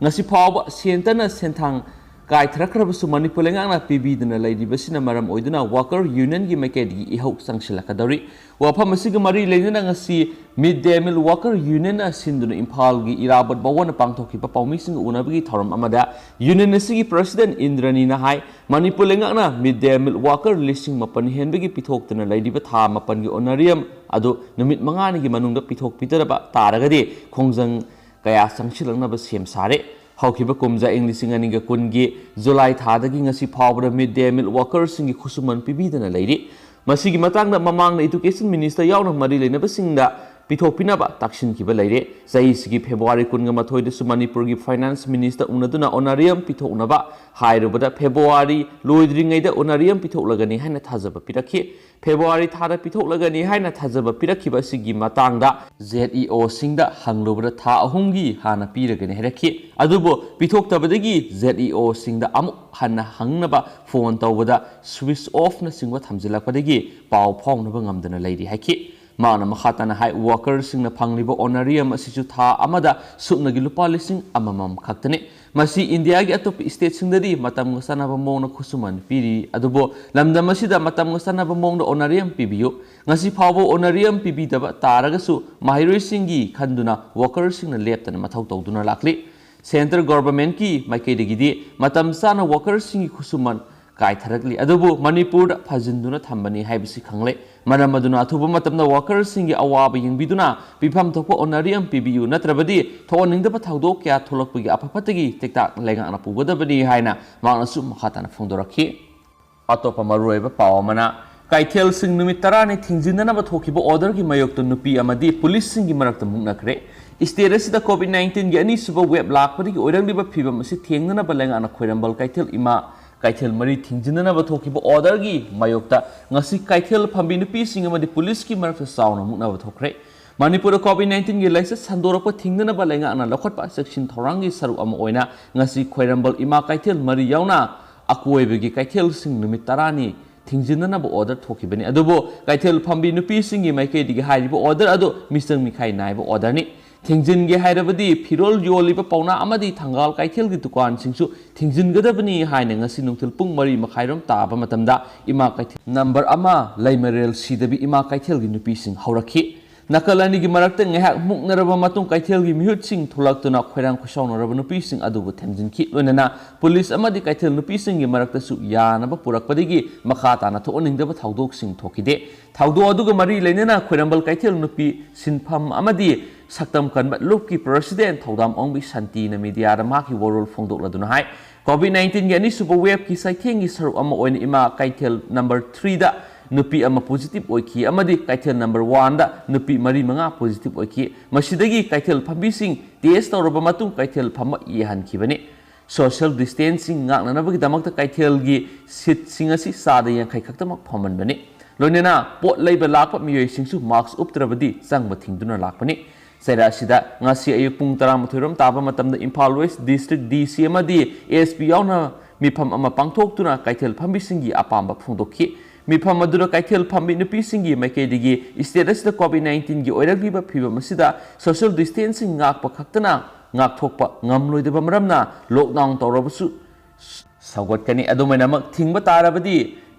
ꯉꯁꯤ ꯐꯥꯎꯕ ꯁꯦꯟꯇꯔꯅ ꯁꯦꯟꯊꯥꯡ ꯀꯥꯏꯊꯔꯛꯈ꯭ꯔꯕꯁꯨ ꯃꯅꯤꯄꯨꯔ ꯂꯩꯉꯥꯛꯅ ꯄꯤꯕꯤꯗꯨꯅ ꯂꯩꯔꯤꯕꯁꯤꯅ ꯃꯔꯝ ꯑꯣꯏꯗꯨꯅ ꯋꯥꯀꯔ ꯌꯨꯅꯤꯌꯟꯒꯤ ꯃꯥꯏꯀꯩꯗꯒꯤ ꯏꯍꯧ ꯆꯪꯁꯤꯜꯂꯛꯀꯗꯧꯔꯤ꯫ ꯋꯥꯐꯝ ꯑꯁꯤꯒ ꯃꯔꯤ ꯂꯩꯅꯅ ꯉꯁꯤ ꯃꯤꯗ ꯗꯦ ꯃꯤꯜ ꯋꯥꯀꯔ ꯌꯨꯅꯤꯌꯟꯅ ꯁꯤꯟꯗꯨꯅ ꯏꯝꯐꯥꯜꯒꯤ ꯏꯔꯥꯕꯣꯠ ꯚꯕꯟꯗ ꯄꯥꯡꯊꯣꯛꯈꯤꯕ ꯄꯥꯎꯃꯤꯁꯤꯡꯒ ꯎꯅꯕꯒꯤ ꯊꯧꯔꯝ ꯑꯃꯗ ꯌꯨꯅꯤꯌꯟ ꯑꯁꯤꯒꯤ ꯄ꯭ꯔꯁꯤꯗꯦꯟ ꯏꯟꯗ꯭ꯔꯅꯤꯅ ꯍꯥꯏ, ꯃꯅꯤꯄꯨꯔ ꯂꯩꯉꯥꯛꯅ ꯃꯤꯗ ꯗꯦ ꯃꯤꯜ ꯋꯥꯀꯔ ꯂꯤꯁꯤꯡ ꯃꯥꯄꯟ ꯍꯦꯟꯕꯒꯤ ꯄꯤꯊꯣꯛꯇꯨꯅ ꯂꯩꯔꯤꯕ ꯊꯥ ꯃꯥꯄꯟꯒꯤ ꯑꯣꯅꯔꯤꯌꯝ ꯑꯗꯨ ꯅꯨꯃꯤꯠ ꯃꯉꯥꯅꯤꯒꯤ ꯃꯅꯨꯡꯗ ꯄꯤꯊꯣꯛꯄꯤꯗꯕ ꯇꯥꯔꯒꯗꯤ ꯈꯣꯡꯖꯪ ꯀꯌꯥ ꯆꯪꯁꯤꯜꯂꯛꯅꯕ ꯁꯦꯝ ꯁꯥꯔꯦ꯫ ꯍꯧꯈꯤꯕ ꯀꯨꯝꯖꯥ ꯏꯪ ꯂꯤꯁꯤꯡ ꯑꯅꯤꯒ ꯀꯨꯟꯒꯤ ꯖꯨꯂꯥꯏ ꯊꯥꯗꯒꯤ ꯉꯁꯤ ꯐꯥꯎꯕꯗ ꯃꯤꯗ ꯗꯦ ꯃꯤꯜ ꯋꯥꯀꯔꯁꯤꯡꯒꯤ ꯈꯨꯠꯁꯨꯃꯟ ꯄꯤꯕꯤꯗꯅ ꯂꯩꯔꯤ꯫ ꯃꯁꯤꯒꯤ ꯃꯇꯥꯡꯗ ꯃꯃꯥꯡꯗ ꯏꯗꯨꯀꯦꯁꯟ ꯃꯤꯅꯤꯁꯇꯔ ꯌꯥꯎꯅ ꯃꯔꯤ ꯂꯩꯅꯕꯁꯤꯡꯗ ꯄꯤꯊꯣꯛꯄꯤꯅꯕ ꯇꯥꯛꯁꯤꯟꯈꯤꯕ ꯂꯩꯔꯦ꯫ ꯆꯍꯤꯁꯤꯒꯤ ꯐꯦꯕ꯭ꯔꯨꯋꯥꯔꯤ ꯀꯨꯟꯒ ꯃꯥꯊꯣꯏꯗꯁꯨ ꯃꯅꯤꯄꯨꯔꯒꯤ ꯐꯥꯏꯅꯥꯟꯁ ꯃꯤꯅꯤꯁꯇꯔ ꯎꯅꯗꯨꯅ ꯑꯣꯅꯔꯤꯌꯝ ꯄꯤꯊꯣꯛꯅꯕ ꯍꯥꯏꯔꯨꯕꯗ, ꯐꯦꯕ꯭ꯔꯨꯋꯥꯔꯤ ꯂꯣꯏꯗ꯭ꯔꯤꯉꯩꯗ ꯑꯣꯅꯔꯤꯌꯝ ꯄꯤꯊꯣꯛꯂꯒꯅꯤ ꯍꯥꯏꯅ ꯊꯥꯖꯕ ꯄꯤꯔꯛꯈꯤ꯫ ꯐꯦꯕ꯭ꯔꯨꯋꯥꯔꯤ ꯊꯥꯗ ꯄꯤꯊꯣꯛꯂꯒꯅꯤ ꯍꯥꯏꯅ ꯊꯥꯖꯕ ꯄꯤꯔꯛꯈꯤꯕ ꯑꯁꯤꯒꯤ ꯃꯇꯥꯡꯗ ꯖꯦꯠ ꯏ ꯑꯣꯁꯤꯡꯗ ꯍꯪꯂꯨꯕꯗ, ꯊꯥ ꯑꯍꯨꯝꯒꯤ ꯍꯥꯟꯅ ꯄꯤꯔꯒꯅꯤ ꯍꯥꯏꯔꯛꯈꯤ꯫ ꯑꯗꯨꯕꯨ ꯄꯤꯊꯣꯛꯇꯕꯗꯒꯤ ꯖꯦꯠ ꯏ ꯑꯣꯁꯤꯡꯗ ꯑꯃꯨꯛ ꯍꯟꯅ ꯍꯪꯅꯕ ꯐꯣꯟ ꯇꯧꯕꯗ ꯁ꯭ꯋꯤꯆ ꯑꯣꯐꯅꯆꯤꯡꯕ ꯊꯝꯖꯤꯜꯂꯛꯄꯗꯒꯤ ꯄꯥꯎ ꯐꯥꯎꯅꯕ ꯉꯝꯗꯅ ꯂꯩꯔꯤ ꯍꯥꯏꯈꯤ꯫ ꯃꯍꯥꯛꯅ ꯃꯈꯥ ꯇꯥꯅ ꯍꯥꯏ, ꯋꯥꯀꯔꯁꯤꯡꯅ ꯐꯪꯂꯤꯕ ꯑꯣꯅꯔꯤꯌꯝ ꯑꯁꯤꯁꯨ ꯊꯥ ꯑꯃꯗ ꯁꯨꯞꯅꯒꯤ ꯂꯨꯄꯥ ꯂꯤꯁꯤꯡ ꯑꯃꯃꯝ ꯈꯛꯇꯅꯤ꯫ ꯃꯁꯤ ꯏꯟꯗꯤꯌꯥꯒꯤ ꯑꯇꯣꯞꯄ ꯁ꯭ꯇꯦꯠꯁꯤꯡꯗꯗꯤ ꯃꯇꯝꯒ ꯆꯥꯟꯅꯕ ꯃꯑꯣꯡꯗ ꯈꯨꯠꯁꯨꯃꯟ ꯄꯤꯔꯤ, ꯑꯗꯨꯕꯨ ꯂꯝꯗꯝ ꯑꯁꯤꯗ ꯃꯇꯝꯒ ꯆꯥꯟꯅꯕ ꯃꯑꯣꯡꯗ ꯑꯣꯅꯔꯤꯌꯝ ꯄꯤꯕꯤꯌꯨ꯫ ꯉꯁꯤ ꯐꯥꯎꯕ ꯑꯣꯅꯔꯤꯌꯝ ꯄꯤꯕꯤꯗꯕ ꯇꯥꯔꯒꯁꯨ, ꯃꯍꯩꯔꯣꯏꯁꯤꯡꯒꯤ ꯈꯟꯗꯨꯅ ꯋꯥꯀꯔꯁꯤꯡꯅ ꯂꯦꯞꯇꯅ ꯃꯊꯧ ꯇꯧꯗꯨꯅ ꯂꯥꯛꯂꯤ꯫ ꯁꯦꯟꯇ꯭ꯔꯦꯜ ꯒꯣꯚꯔꯟꯃꯦꯟꯠꯀꯤ ꯃꯥꯏꯀꯩꯗꯒꯤꯗꯤ ꯃꯇꯝ ꯆꯥꯅ ꯋꯥꯀꯔꯁꯤꯡꯒꯤ ꯈꯨꯠꯁꯨꯃꯟ ꯀꯥꯏꯊꯔꯛꯂꯤ, ꯑꯗꯨꯕꯨ ꯃꯅꯤꯄꯨꯔꯗ ꯐꯥꯖꯤꯟꯗꯨꯅ ꯊꯝꯕꯅꯤ ꯍꯥꯏꯕꯁꯤ ꯈꯪꯂꯦ꯫ ꯃꯔꯝ ꯑꯗꯨꯅ ꯑꯊꯨꯕ ꯃꯇꯝꯗ ꯋꯥꯀꯔꯁꯤꯡꯒꯤ ꯑꯋꯥꯕ ꯌꯦꯡꯕꯤꯗꯨꯅ ꯄꯤꯐꯝ ꯊꯣꯛꯄ ꯑꯣꯅꯔꯤꯌꯝ ꯄꯤꯕꯤꯌꯨ, ꯅꯠꯇ꯭ꯔꯕꯗꯤ ꯊꯣꯛꯍꯟꯅꯤꯡꯗꯕ ꯊꯧꯗꯣꯛ ꯀꯌꯥ ꯊꯣꯛꯂꯛꯄꯒꯤ ꯑꯐ ꯐꯠꯇꯒꯤ ꯇꯦꯛꯇꯥꯛ ꯂꯩꯉꯥꯛꯅ ꯄꯨꯒꯗꯕꯅꯤ ꯍꯥꯏꯅ ꯃꯍꯥꯛꯅꯁꯨ ꯃꯈꯥ ꯇꯥꯅ ꯐꯣꯡꯗꯣꯔꯛꯈꯤ꯫ ꯑꯇꯣꯞꯄ ꯃꯔꯨꯑꯣꯏꯕ ꯄꯥꯎ ꯑꯃꯅ, ꯀꯩꯊꯦꯜꯁꯤꯡ ꯅꯨꯃꯤꯠ ꯇꯔꯥꯅꯤ ꯊꯤꯡꯖꯤꯟꯅꯅꯕ ꯊꯣꯛꯈꯤꯕ ꯑꯣꯔꯗꯔꯒꯤ ꯃꯥꯌꯣꯛꯇ ꯅꯨꯄꯤ ꯑꯃꯗꯤ ꯄꯨꯂꯤꯁꯁꯤꯡꯒꯤ ꯃꯔꯛꯇ ꯃꯨꯛꯅꯈ꯭ꯔꯦ꯫ ꯁ꯭ꯇꯦꯠ ꯑꯁꯤꯗ ꯀꯣꯚꯤꯗ ꯅꯥꯏꯟꯇꯤꯟꯒꯤ ꯑꯅꯤꯁꯨꯕ ꯋꯦꯕ ꯂꯥꯛꯄꯗꯒꯤ ꯑꯣꯏꯔꯛꯂꯤꯕ ꯐꯤꯚꯝ ꯑꯁꯤ ꯊꯦꯡꯅꯅꯕ ꯂꯩꯉꯥꯛꯅ ꯈ꯭ꯋꯥꯏꯔꯝꯕꯟ ꯀꯩꯊꯦꯜ ꯏꯃꯥ ꯀꯩꯊꯦꯜ ꯃꯔꯤ ꯊꯤꯡꯖꯤꯟꯅꯅꯕ ꯊꯣꯛꯈꯤꯕ ꯑꯣꯔꯗꯔꯒꯤ ꯃꯥꯌꯣꯛꯇ ꯉꯁꯤ ꯀꯩꯊꯦꯜ ꯐꯝꯕꯤ ꯅꯨꯄꯤꯁꯤꯡ ꯑꯃꯗꯤ ꯄꯨꯂꯤꯁꯀꯤ ꯃꯔꯛꯇ ꯆꯥꯎꯅ ꯃꯨꯛꯅꯕ ꯊꯣꯛꯈ꯭ꯔꯦ꯫ ꯃꯅꯤꯄꯨꯔꯗ ꯀꯣꯚꯤꯗ ꯅꯥꯏꯟꯇꯤꯟꯒꯤ ꯂꯥꯏꯆꯠ ꯁꯟꯗꯣꯔꯛꯄ ꯊꯤꯡꯅꯅꯕ ꯂꯩꯉꯥꯛꯅ ꯂꯧꯈꯠꯄ ꯆꯦꯛꯁꯤꯟ ꯊꯧꯔꯥꯡꯒꯤ ꯁꯔꯨꯛ ꯑꯃ ꯑꯣꯏꯅ ꯉꯁꯤ ꯈ꯭ꯋꯥꯏꯔꯝꯕꯟ ꯏꯃꯥ ꯀꯩꯊꯦꯜ ꯃꯔꯤ ꯌꯥꯎꯅ ꯑꯀꯣꯏꯕꯒꯤ ꯀꯩꯊꯦꯜꯁꯤꯡ ꯅꯨꯃꯤꯠ ꯇꯔꯥꯅꯤ ꯊꯤꯡꯖꯤꯟꯅꯅꯕ ꯑꯣꯔꯗꯔ ꯊꯣꯛꯈꯤꯕꯅꯤ꯫ ꯑꯗꯨꯕꯨ ꯀꯩꯊꯦꯜ ꯐꯝꯕꯤ ꯅꯨꯄꯤꯁꯤꯡꯒꯤ ꯃꯥꯏꯀꯩꯗꯒꯤ ꯍꯥꯏꯔꯤꯕ ꯑꯣꯔꯗꯔ ꯑꯗꯨ ꯃꯤꯆꯪ ꯃꯤꯈꯥꯏ ꯅꯥꯏꯕ ꯑꯣꯔꯗꯔꯅꯤ꯫ ꯊꯤꯡꯖꯤꯟꯒꯦ ꯍꯥꯏꯔꯕꯗꯤ ꯐꯤꯔꯣꯜ ꯌꯣꯜꯂꯤꯕ ꯄꯥꯎꯅꯥ ꯑꯃꯗꯤ ꯊꯪꯒꯥꯜ ꯀꯩꯊꯦꯜꯒꯤ ꯗꯨꯀꯥꯟꯁꯤꯡꯁꯨ ꯊꯤꯡꯖꯤꯟꯒꯗꯕꯅꯤ ꯍꯥꯏꯅ ꯉꯁꯤ ꯅꯨꯡꯊꯤꯜ ꯄꯨꯡ ꯃꯔꯤ ꯃꯈꯥꯏꯔꯣꯝ ꯇꯥꯕ ꯃꯇꯝꯗ ꯏꯃꯥ ꯀꯩꯊꯦꯜ ꯅꯝꯕꯔ ꯑꯃ ꯂꯩꯃꯔꯦꯜ ꯁꯤꯗꯕꯤ ꯏꯃꯥ ꯀꯩꯊꯦꯜꯒꯤ ꯅꯨꯄꯤꯁꯤꯡ ꯍꯧꯔꯛꯈꯤ꯫ ꯅꯥꯀꯜ ꯑꯅꯤꯒꯤ ꯃꯔꯛꯇ ꯉꯥꯏꯍꯥꯛ ꯃꯨꯛꯅꯔꯕ ꯃꯇꯨꯡ ꯀꯩꯊꯦꯜꯒꯤ ꯃꯤꯍꯨꯠꯁꯤꯡ ꯊꯣꯛꯂꯛꯇꯨꯅ ꯈꯣꯏꯔꯥꯡ ꯈꯣꯏꯁꯥꯎꯅꯔꯕ ꯅꯨꯄꯤꯁꯤꯡ ꯑꯗꯨꯕꯨ ꯊꯦꯝꯖꯤꯟꯈꯤ꯫ ꯂꯣꯏꯅꯅ ꯄꯨꯂꯤꯁ ꯑꯃꯗꯤ ꯀꯩꯊꯦꯜ ꯅꯨꯄꯤꯁꯤꯡꯒꯤ ꯃꯔꯛꯇꯁꯨ ꯌꯥꯅꯕ ꯄꯨꯔꯛꯄꯗꯒꯤ ꯃꯈꯥ ꯇꯥꯅ ꯊꯣꯛꯍꯟꯅꯤꯡꯗꯕ ꯊꯧꯗꯣꯛꯁꯤꯡ ꯊꯣꯛꯈꯤꯗꯦ꯫ ꯊꯧꯗꯣꯛ ꯑꯗꯨꯒ ꯃꯔꯤ ꯂꯩꯅꯅ ꯈ꯭ꯋꯥꯏꯔꯝꯕꯟ ꯀꯩꯊꯦꯜ ꯅꯨꯄꯤ ꯁꯤꯟꯐꯝ ꯑꯃꯗꯤ ꯁꯛꯇꯝ ꯀꯟꯕ ꯂꯨꯞꯀꯤ ꯄ꯭ꯔꯦꯁꯤꯗꯦꯟꯠ ꯊꯧꯗꯥꯝ ꯑꯣꯡꯕꯤ ꯁꯥꯟꯇꯤꯅ ꯃꯤꯗꯤꯌꯥꯗ ꯃꯍꯥꯛꯀꯤ ꯋꯥꯔꯣꯜ ꯐꯣꯡꯗꯣꯛꯂꯗꯨꯅ ꯍꯥꯏ, ꯀꯣꯚꯤꯗ ꯅꯥꯏꯟꯇꯤꯟꯒꯤ ꯑꯅꯤꯁꯨꯕ ꯋꯦꯕꯀꯤ ꯆꯩꯊꯦꯡꯒꯤ ꯁꯔꯨꯛ ꯑꯃ ꯑꯣꯏꯅ ꯏꯃꯥ ꯀꯩꯊꯦꯜ ꯅꯝꯕꯔ ꯊ꯭ꯔꯤꯗ ꯅꯨꯄꯤ ꯑꯃ positive ꯑꯣꯏꯈꯤ ꯑꯃꯗꯤ ꯀꯩꯊꯦꯜ number one ꯗ ꯅꯨꯄꯤ ꯃꯔꯤ ꯃꯉꯥ positive ꯑꯣꯏꯈꯤ꯫ ꯃꯁꯤꯗꯒꯤ ꯀꯩꯊꯦꯜ ꯐꯝꯕꯤꯁꯤꯡ test ꯇꯧꯔꯕ ꯃꯇꯨꯡ ꯀꯩꯊꯦꯜ ꯐꯝꯕ ꯌꯥꯍꯟꯈꯤꯕꯅꯤ꯫ Social distancing ꯉꯥꯛꯅꯅꯕꯒꯤꯗꯃꯛꯇ ꯀꯩꯊꯦꯜꯒꯤ seat ꯁꯤꯡ ꯑꯁꯤ ꯆꯥꯗ ꯌꯥꯡꯈꯩ ꯈꯛꯇꯃꯛ ꯐꯝꯍꯟꯕꯅꯤ꯫ ꯂꯣꯏꯅꯅ ꯄꯣꯠ ꯂꯩꯕ ꯂꯥꯛꯄ ꯃꯤꯑꯣꯏꯁꯤꯡꯁꯨ mask ꯎꯞꯇ꯭ꯔꯕꯗꯤ ꯆꯪꯕ ꯊꯤꯡꯗꯨꯅ ꯂꯥꯛꯄꯅꯤ꯫ ꯆꯩꯔꯥꯛ ꯑꯁꯤꯗ ꯉꯁꯤ ꯑꯌꯨꯛ ꯄꯨꯡ ꯇꯔꯥꯃꯥꯊꯣꯏ ꯔꯣꯝ ꯇꯥꯕ ꯃꯇꯝꯗ Imphal West District D C ꯑꯃꯗꯤ S P ꯌꯥꯎꯅ ꯃꯤꯐꯝ ꯑꯃ ꯄꯥꯡꯊꯣꯛꯇꯨꯅ ꯀꯩꯊꯦꯜ ꯐꯝꯕꯤꯁꯤꯡꯒꯤ ꯑꯄꯥꯝꯕ ꯐꯣꯡꯗꯣꯛꯈꯤ꯫ ꯃꯤꯐꯝ ꯑꯗꯨꯗ ꯀꯩꯊꯦꯜ ꯐꯝꯕꯤ ꯅꯨꯄꯤꯁꯤꯡꯒꯤ ꯃꯥꯏꯀꯩꯗꯒꯤ state ꯑꯁꯤꯗ COVID nineteen ꯒꯤ ꯑꯣꯏꯔꯛꯂꯤꯕ ꯐꯤꯕꯝ ꯑꯁꯤꯗ social distancing ꯉꯥꯛꯄ ꯈꯛꯇꯅ ꯉꯥꯛꯊꯣꯛꯄ ꯉꯝꯂꯣꯏꯗꯕ ꯃꯔꯝꯅ lockdown ꯇꯧꯔꯕꯁꯨ ꯁꯧꯒꯠꯀꯅꯤ꯫ ꯑꯗꯨꯃꯥꯏꯅꯃꯛ ꯊꯤꯡꯕ ꯇꯥꯔꯕꯗꯤ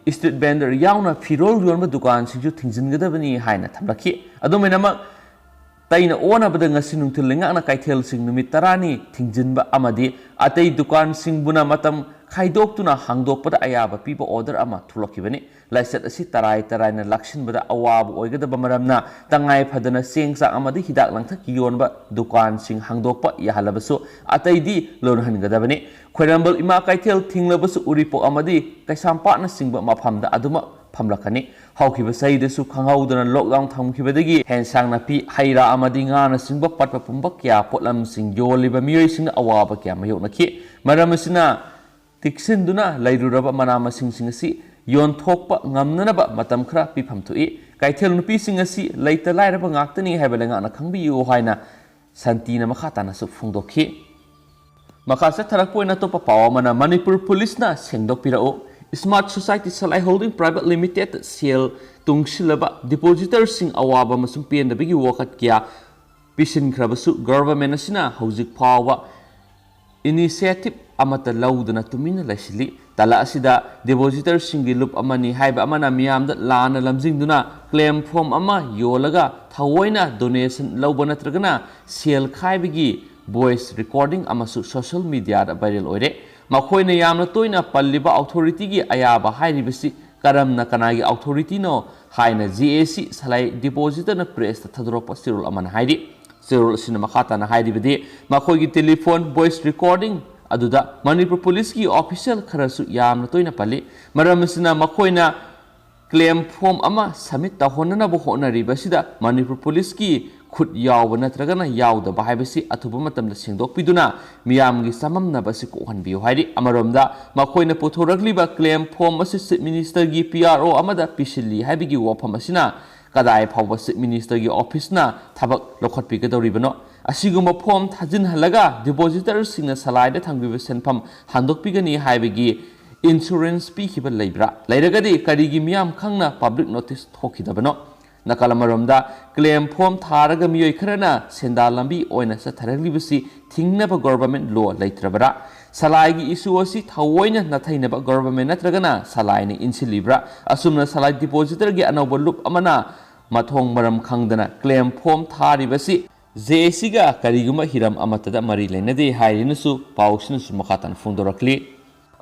street vendor ꯌꯥꯎꯅ ꯐꯤꯔꯣꯜ ꯌꯣꯟꯕ ꯗꯨꯀꯥꯟꯁꯤꯡꯁꯨ ꯊꯤꯡꯖꯤꯟꯒꯗꯕꯅꯤ ꯍꯥꯏꯅ ꯊꯝꯂꯛꯈꯤ꯫ ꯑꯗꯨꯃꯥꯏꯅꯃꯛ ꯇꯩꯅ ꯑꯣꯟꯅꯕꯗ ꯉꯁꯤ ꯅꯨꯡꯊꯤꯜ ꯂꯩꯉꯥꯛꯅ ꯀꯩꯊꯦꯜꯁꯤꯡ ꯅꯨꯃꯤꯠ ꯇꯔꯥꯅꯤ ꯊꯤꯡꯖꯤꯟꯕ ꯑꯃꯗꯤ ꯑꯇꯩ ꯗꯨꯀꯥꯟꯁꯤꯡꯕꯨꯅ ꯃꯇꯝ ꯈꯥꯏꯗꯣꯛꯇꯨꯅ ꯍꯥꯡꯗꯣꯛꯄꯗ ꯑꯌꯥꯕ ꯄꯤꯕ order ꯑꯃ ꯊꯣꯛꯂꯛꯈꯤꯕꯅꯤ꯫ ꯂꯥꯏꯆꯠ ꯑꯁꯤ ꯇꯔꯥꯏ ꯇꯔꯥꯏꯅ ꯂꯥꯛꯁꯤꯟꯕꯗ ꯑꯋꯥꯕ ꯑꯣꯏꯒꯗꯕ ꯃꯔꯝꯅ ꯇꯉꯥꯏ ꯐꯗꯅ ꯆꯦꯡ ꯆꯥꯛ ꯑꯃꯗꯤ ꯍꯤꯗꯥꯛ ꯂꯥꯡꯊꯛ ꯌꯣꯟꯕ ꯗꯨꯀꯥꯟꯁꯤꯡ ꯍꯥꯡꯗꯣꯛꯄ ꯌꯥꯍꯜꯂꯕꯁꯨ ꯑꯇꯩꯗꯤ ꯂꯣꯟꯍꯟꯒꯗꯕꯅꯤ꯫ ꯈ꯭ꯋꯥꯏꯔꯝꯕꯟ ꯏꯃꯥ ꯀꯩꯊꯦꯜ ꯊꯤꯡꯂꯕꯁꯨ ꯎꯔꯤꯄꯣꯛ ꯑꯃꯗꯤ ꯀꯩꯁꯥꯝꯄꯥꯠꯅꯆꯤꯡꯕ ꯃꯐꯝꯗ ꯑꯗꯨꯃꯛ ꯐꯝꯂꯛꯀꯅꯤ꯫ ꯍꯧꯈꯤꯕ ꯆꯍꯤꯗꯁꯨ ꯈꯪꯍꯧꯗꯅ lockdown ꯊꯝꯈꯤꯕꯗꯒꯤ ꯍꯦꯟꯁꯥꯡ ꯅꯥꯄꯤ, ꯍꯩ ꯔꯥ ꯑꯃꯗꯤ ꯉꯥꯅꯆꯤꯡꯕ ꯄꯠꯄ ꯄꯨꯝꯕ ꯀꯌꯥ ꯄꯣꯠꯂꯝꯁꯤꯡ ꯌꯣꯜꯂꯤꯕ ꯃꯤꯑꯣꯏꯁꯤꯡꯅ ꯑꯋꯥꯕ ꯀꯌꯥ ꯃꯥꯌꯣꯛꯅꯈꯤ꯫ ꯃꯔꯝ ꯑꯁꯤꯅ ꯇꯤꯛꯁꯤꯟꯗꯨꯅ ꯂꯩꯔꯨꯔꯕ ꯃꯅꯥ ꯃꯁꯤꯡꯁꯤꯡ ꯑꯁꯤ ꯌꯣꯟꯊꯣꯛꯄ ꯉꯝꯅꯅꯕ ꯃꯇꯝ ꯈꯔ ꯄꯤꯐꯝ ꯊꯣꯛꯏ꯫ ꯀꯩꯊꯦꯜ ꯅꯨꯄꯤꯁꯤꯡ ꯑꯁꯤ ꯂꯩꯇ ꯂꯥꯏꯔꯕ ꯉꯥꯛꯇꯅꯤ ꯍꯥꯏꯕ ꯂꯩꯉꯥꯛꯅ ꯈꯪꯕꯤꯌꯨ ꯍꯥꯏꯅ ꯁꯥꯟꯇꯤꯅ ꯃꯈꯥ ꯇꯥꯅꯁꯨ ꯐꯣꯡꯗꯣꯛꯈꯤ꯫ ꯃꯈꯥ ꯆꯠꯊꯔꯛꯄ ꯑꯣꯏꯅ ꯑꯇꯣꯞꯄ ꯄꯥꯎ ꯑꯃꯅ, ꯃꯅꯤꯄꯨꯔ ꯄꯨꯂꯤꯁꯅ ꯁꯦꯡꯗꯣꯛꯄꯤꯔꯛꯎ, Smart Society Salai Holding Private Limited ꯁꯦꯜ ꯇꯨꯡꯁꯤꯜꯂꯕ depositor ꯁꯤꯡ ꯑꯋꯥꯕ ꯑꯃꯁꯨꯡ ꯄꯦꯟꯗꯕꯒꯤ ꯋꯥꯀꯠ ꯀꯌꯥ ꯄꯤꯁꯤꯟꯈ꯭ꯔꯕꯁꯨ government ꯑꯁꯤꯅ ꯍꯧꯖꯤꯛ ꯐꯥꯎꯕ initiative ꯑꯃꯠꯇ ꯂꯧꯗꯅ ꯇꯨꯃꯤꯟꯅ ꯂꯩꯁꯤꯜꯂꯤ꯫ ꯇꯥꯂꯥ ꯑꯁꯤꯗ depositor ꯁꯤꯡꯒꯤ ꯂꯨꯞ ꯑꯃꯅꯤ ꯍꯥꯏꯕ ꯑꯃꯅ ꯃꯤꯌꯥꯝꯗ ꯂꯥꯟꯅ ꯂꯝꯖꯤꯡꯗꯨꯅ claim form ꯑꯃ ꯌꯣꯜꯂꯒ ꯊꯑꯣꯏꯅ donation ꯂꯧꯕ ꯅꯠꯇ꯭ꯔꯒꯅ ꯁꯦꯜ ꯈꯥꯏꯕꯒꯤ voice recording ꯑꯃꯁꯨ social media ꯗ viral ꯑꯣꯏꯔꯦ꯫ ꯃꯈꯣꯏꯅ ꯌꯥꯝꯅ ꯇꯣꯏꯅ ꯄꯜꯂꯤꯕ authority ꯒꯤ ꯑꯌꯥꯕ ꯍꯥꯏꯔꯤꯕꯁꯤ ꯀꯔꯝꯅ ꯀꯅꯥꯒꯤ authority ꯅꯣ ꯍꯥꯏꯅ J A C Salai depositor ꯅ press ꯇ ꯊꯥꯗꯣꯔꯛꯄ ꯆꯦꯔꯣꯜ ꯑꯃꯅ ꯍꯥꯏꯔꯤ꯫ ꯆꯦꯔꯣꯜ ꯑꯁꯤꯅ ꯃꯈꯥ ꯇꯥꯅ ꯍꯥꯏꯔꯤꯕꯗꯤ, ꯃꯈꯣꯏꯒꯤ telephone voice recording ꯑꯗꯨꯗ ꯃꯅꯤꯄꯨꯔ ꯄꯨꯂꯤꯁꯀꯤ official ꯈꯔꯁꯨ ꯌꯥꯝꯅ ꯇꯣꯏꯅ ꯄꯜꯂꯤ꯫ ꯃꯔꯝ ꯑꯁꯤꯅ ꯃꯈꯣꯏꯅ claim form ꯑꯃ submit ꯇꯧꯍꯟꯅꯅꯕ ꯍꯣꯠꯅꯔꯤꯕꯁꯤꯗ ꯃꯅꯤꯄꯨꯔ ꯄꯨꯂꯤꯁꯀꯤ ꯈꯨꯠ ꯌꯥꯎꯕ ꯅꯠꯇ꯭ꯔꯒꯅ ꯌꯥꯎꯗꯕ ꯍꯥꯏꯕꯁꯤ ꯑꯊꯨꯕ ꯃꯇꯝꯗ ꯁꯦꯡꯗꯣꯛꯄꯤꯗꯨꯅ ꯃꯤꯌꯥꯝꯒꯤ ꯆꯃꯝꯅꯕ ꯑꯁꯤ ꯀꯣꯛꯍꯟꯕꯤꯌꯨ ꯍꯥꯏꯔꯤ꯫ ꯑꯃꯔꯣꯝꯗ ꯃꯈꯣꯏꯅ ꯄꯨꯊꯣꯔꯛꯂꯤꯕ claim form ꯑꯁꯤ Chief Minister ꯒꯤ P R O ꯑꯃꯗ ꯄꯤꯁꯤꯜꯂꯤ ꯍꯥꯏꯕꯒꯤ ꯋꯥꯐꯝ ꯑꯁꯤꯅ ꯀꯗꯥꯏ ꯐꯥꯎꯕ Chief Minister ꯒꯤ office ꯅ ꯊꯕꯛ ꯂꯧꯈꯠꯄꯤꯒꯗꯧꯔꯤꯕꯅꯣ? ꯑꯁꯤꯒꯨꯝꯕ form ꯊꯥꯖꯤꯟꯍꯜꯂꯒ depositor ꯁꯤꯡꯅ ꯁꯂꯥꯏꯗ ꯊꯝꯈꯤꯕ ꯁꯦꯟꯐꯝ ꯍꯟꯗꯣꯛꯄꯤꯒꯅꯤ ꯍꯥꯏꯕꯒꯤ insurance ꯄꯤꯈꯤꯕ ꯂꯩꯕ꯭ꯔꯥ? ꯂꯩꯔꯒꯗꯤ ꯀꯔꯤꯒꯤ ꯃꯤꯌꯥꯝ ꯈꯪꯅ public notice ꯊꯣꯛꯈꯤꯗꯕꯅꯣ? ꯅꯥꯀꯜ ꯑꯃꯔꯣꯝꯗ claim form ꯊꯥꯔꯒ ꯃꯤꯑꯣꯏ ꯈꯔꯅ ꯁꯦꯟꯗꯥꯟ ꯂꯝꯕꯤ ꯑꯣꯏꯅ ꯆꯠꯊꯔꯛꯂꯤꯕꯁꯤ ꯊꯤꯡꯅꯕ government law ꯂꯩꯇ꯭ꯔꯕꯔꯥ? ꯁꯂꯥꯏꯒꯤ issue ꯑꯁꯤ ꯊꯑꯣꯏꯅ ꯅꯥꯊꯩꯅꯕ government ꯅꯠꯇ꯭ꯔꯒꯅ ꯁꯂꯥꯏꯅ ꯏꯟꯁꯤꯜꯂꯤꯕ꯭ꯔꯥ? ꯑꯁꯨꯝꯅ ꯁꯂꯥꯏ depositor ꯒꯤ ꯑꯅꯧꯕ ꯂꯨꯞ ꯑꯃꯅ ꯃꯊꯣꯡ ꯃꯔꯝ ꯈꯪꯗꯅ claim form ꯊꯥꯔꯤꯕꯁꯤ J A C ꯒ ꯀꯔꯤꯒꯨꯝꯕ ꯍꯤꯔꯝ ꯑꯃꯠꯇꯗ ꯃꯔꯤ ꯂꯩꯅꯗꯦ ꯍꯥꯏꯔꯤꯅꯁꯨ ꯄꯥꯎꯁꯤꯅꯁꯨ ꯃꯈꯥ ꯇꯥꯅ ꯐꯣꯡꯗꯣꯔꯛꯂꯤ꯫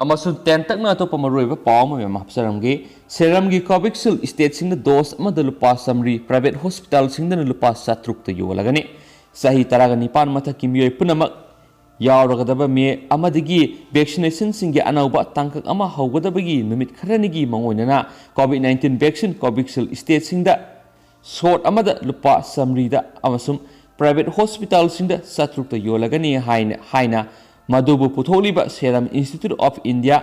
ꯑꯃꯁꯨꯡ ꯇꯦꯟꯇꯛꯅ ꯑꯇꯣꯞꯄ ꯃꯔꯨꯑꯣꯏꯕ ꯄꯥꯎ ꯑꯃ ꯃꯌꯥꯝ ꯍꯥꯞꯆꯔꯝꯒꯦ꯫ ꯁꯦꯔꯝꯒꯤ Covishield state ꯁꯤꯡꯗ dose ꯑꯃꯗ ꯂꯨꯄꯥ ꯆꯥꯃꯔꯤ, private hospital ꯁꯤꯡꯗꯅ ꯂꯨꯄꯥ ꯆꯥꯇ꯭ꯔꯨꯛꯇ ꯌꯣꯜꯂꯒꯅꯤ꯫ ꯆꯍꯤ ꯇꯔꯥꯒ ꯅꯤꯄꯥꯟ ꯃꯊꯛꯀꯤ ꯃꯤꯑꯣꯏ ꯄꯨꯝꯅꯃꯛ ꯌꯥꯎꯔꯒꯗꯕ ꯃꯦ ꯑꯃꯗꯒꯤ vaccination ꯁꯤꯡꯒꯤ ꯑꯅꯧꯕ ꯇꯥꯡꯀꯛ ꯑꯃ ꯍꯧꯒꯗꯕꯒꯤ ꯅꯨꯃꯤꯠ ꯈꯔꯅꯤꯒꯤ ꯃꯥꯡꯑꯣꯏꯅꯅ COVID nineteen vaccine Covishield state ꯁꯤꯡꯗ shot ꯑꯃꯗ ꯂꯨꯄꯥ ꯆꯥꯃꯔꯤꯗ ꯑꯃꯁꯨꯡ private hospital ꯁꯤꯡꯗ ꯆꯥꯇ꯭ꯔꯨꯛꯇ ꯌꯣꯜꯂꯒꯅꯤ ꯍꯥꯏꯅ, ꯍꯥꯏꯅ ꯃꯗꯨꯕꯨ ꯄꯨꯊꯣꯛꯂꯤꯕ Serum Institute of India,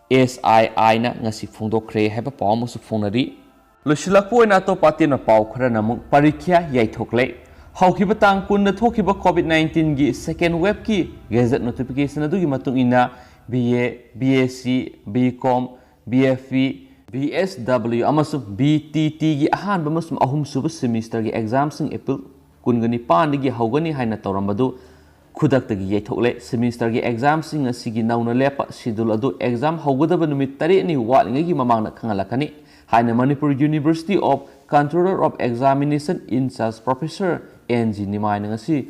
S I I ꯅ ꯉꯁꯤ ꯐꯣꯡꯗꯣꯛꯈ꯭ꯔꯦ ꯍꯥꯏꯕ ꯄꯥꯎ ꯑꯃꯁꯨ ꯐꯣꯡꯅꯔꯤ꯫ ꯂꯣꯏꯁꯤꯜꯂꯛꯄ ꯑꯣꯏꯅ ꯑꯇꯣꯞꯄ ꯑꯇꯦꯟꯕ ꯄꯥꯎ ꯈꯔꯅ ꯑꯃꯨꯛ ꯄꯔꯤꯈ꯭ꯌꯥ ꯌꯩꯊꯣꯛꯂꯦ꯫ ꯍꯧꯈꯤꯕ ꯇꯥꯡ ꯀꯨꯟꯗ ꯊꯣꯛꯈꯤꯕ COVID nineteen ꯒꯤ second wave ꯀꯤ gazette notification ꯑꯗꯨꯒꯤ ꯃꯇꯨꯡ ꯏꯟꯅ B A, B S C, B Com, B F E, B S W ꯑꯃꯁꯨꯡ B T T ꯒꯤ ꯑꯍꯥꯟꯕ ꯑꯃꯁꯨꯡ ꯑꯍꯨꯝꯁꯨꯕ semester ꯒꯤ exam ꯁꯤꯡ April ꯀꯨꯟꯒ ꯅꯤꯄꯥꯟꯗꯒꯤ ꯍꯧꯒꯅꯤ ꯍꯥꯏꯅ ꯇꯧꯔꯝꯕꯗꯨ ꯈꯨꯗꯛꯇꯒꯤ ꯌꯩꯊꯣꯛꯂꯦ꯫ Semester ꯒꯤ exam ꯁꯤꯡ ꯑꯁꯤꯒꯤ ꯅꯧꯅ ꯂꯦꯞꯄ schedule ꯑꯗꯨ exam ꯍꯧꯒꯗꯕ ꯅꯨꯃꯤꯠ ꯇꯔꯦꯠꯅꯤ ꯋꯥꯠꯂꯤꯉꯩꯒꯤ ꯃꯃꯥꯡꯗ ꯈꯪꯍꯜꯂꯛꯀꯅꯤ ꯍꯥꯏꯅ Manipur University of Controller of Examination in Charge Professor N G ꯅꯤꯃꯥꯏꯅ ꯉꯁꯤ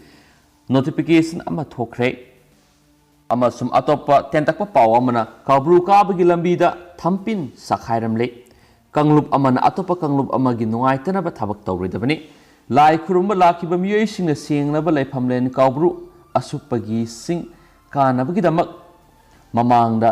notification ꯑꯃ ꯊꯣꯛꯈ꯭ꯔꯦ꯫ ꯑꯃꯁꯨꯡ ꯑꯇꯣꯞꯄ ꯇꯦꯟꯇꯛꯄ ꯄꯥꯎ ꯑꯃꯅ, ꯀꯥꯎꯕ꯭ꯔꯨ ꯀꯥꯕꯒꯤ ꯂꯝꯕꯤꯗ ꯊꯝꯄꯤꯟ ꯆꯈꯥꯏꯔꯝꯂꯦ꯫ ꯀꯥꯡꯂꯨꯞ ꯑꯃꯅ ꯑꯇꯣꯞꯄ ꯀꯥꯡꯂꯨꯞ ꯑꯃꯒꯤ ꯅꯨꯡꯉꯥꯏꯇꯅꯕ ꯊꯕꯛ ꯇꯧꯔꯣꯏꯗꯕꯅꯤ꯫ ꯂꯥꯏ ꯈꯨꯔꯨꯝꯕ ꯂꯥꯛꯈꯤꯕ ꯃꯤꯑꯣꯏꯁꯤꯡꯅ ꯁꯦꯡꯂꯕ ꯂꯩꯐꯝꯂꯦꯟ ꯀꯥꯎꯕ꯭ꯔꯨ ꯑꯁꯨꯞꯄꯒꯤ ꯆꯤꯡ ꯀꯥꯅꯕꯒꯤꯗꯃꯛ ꯃꯃꯥꯡꯗ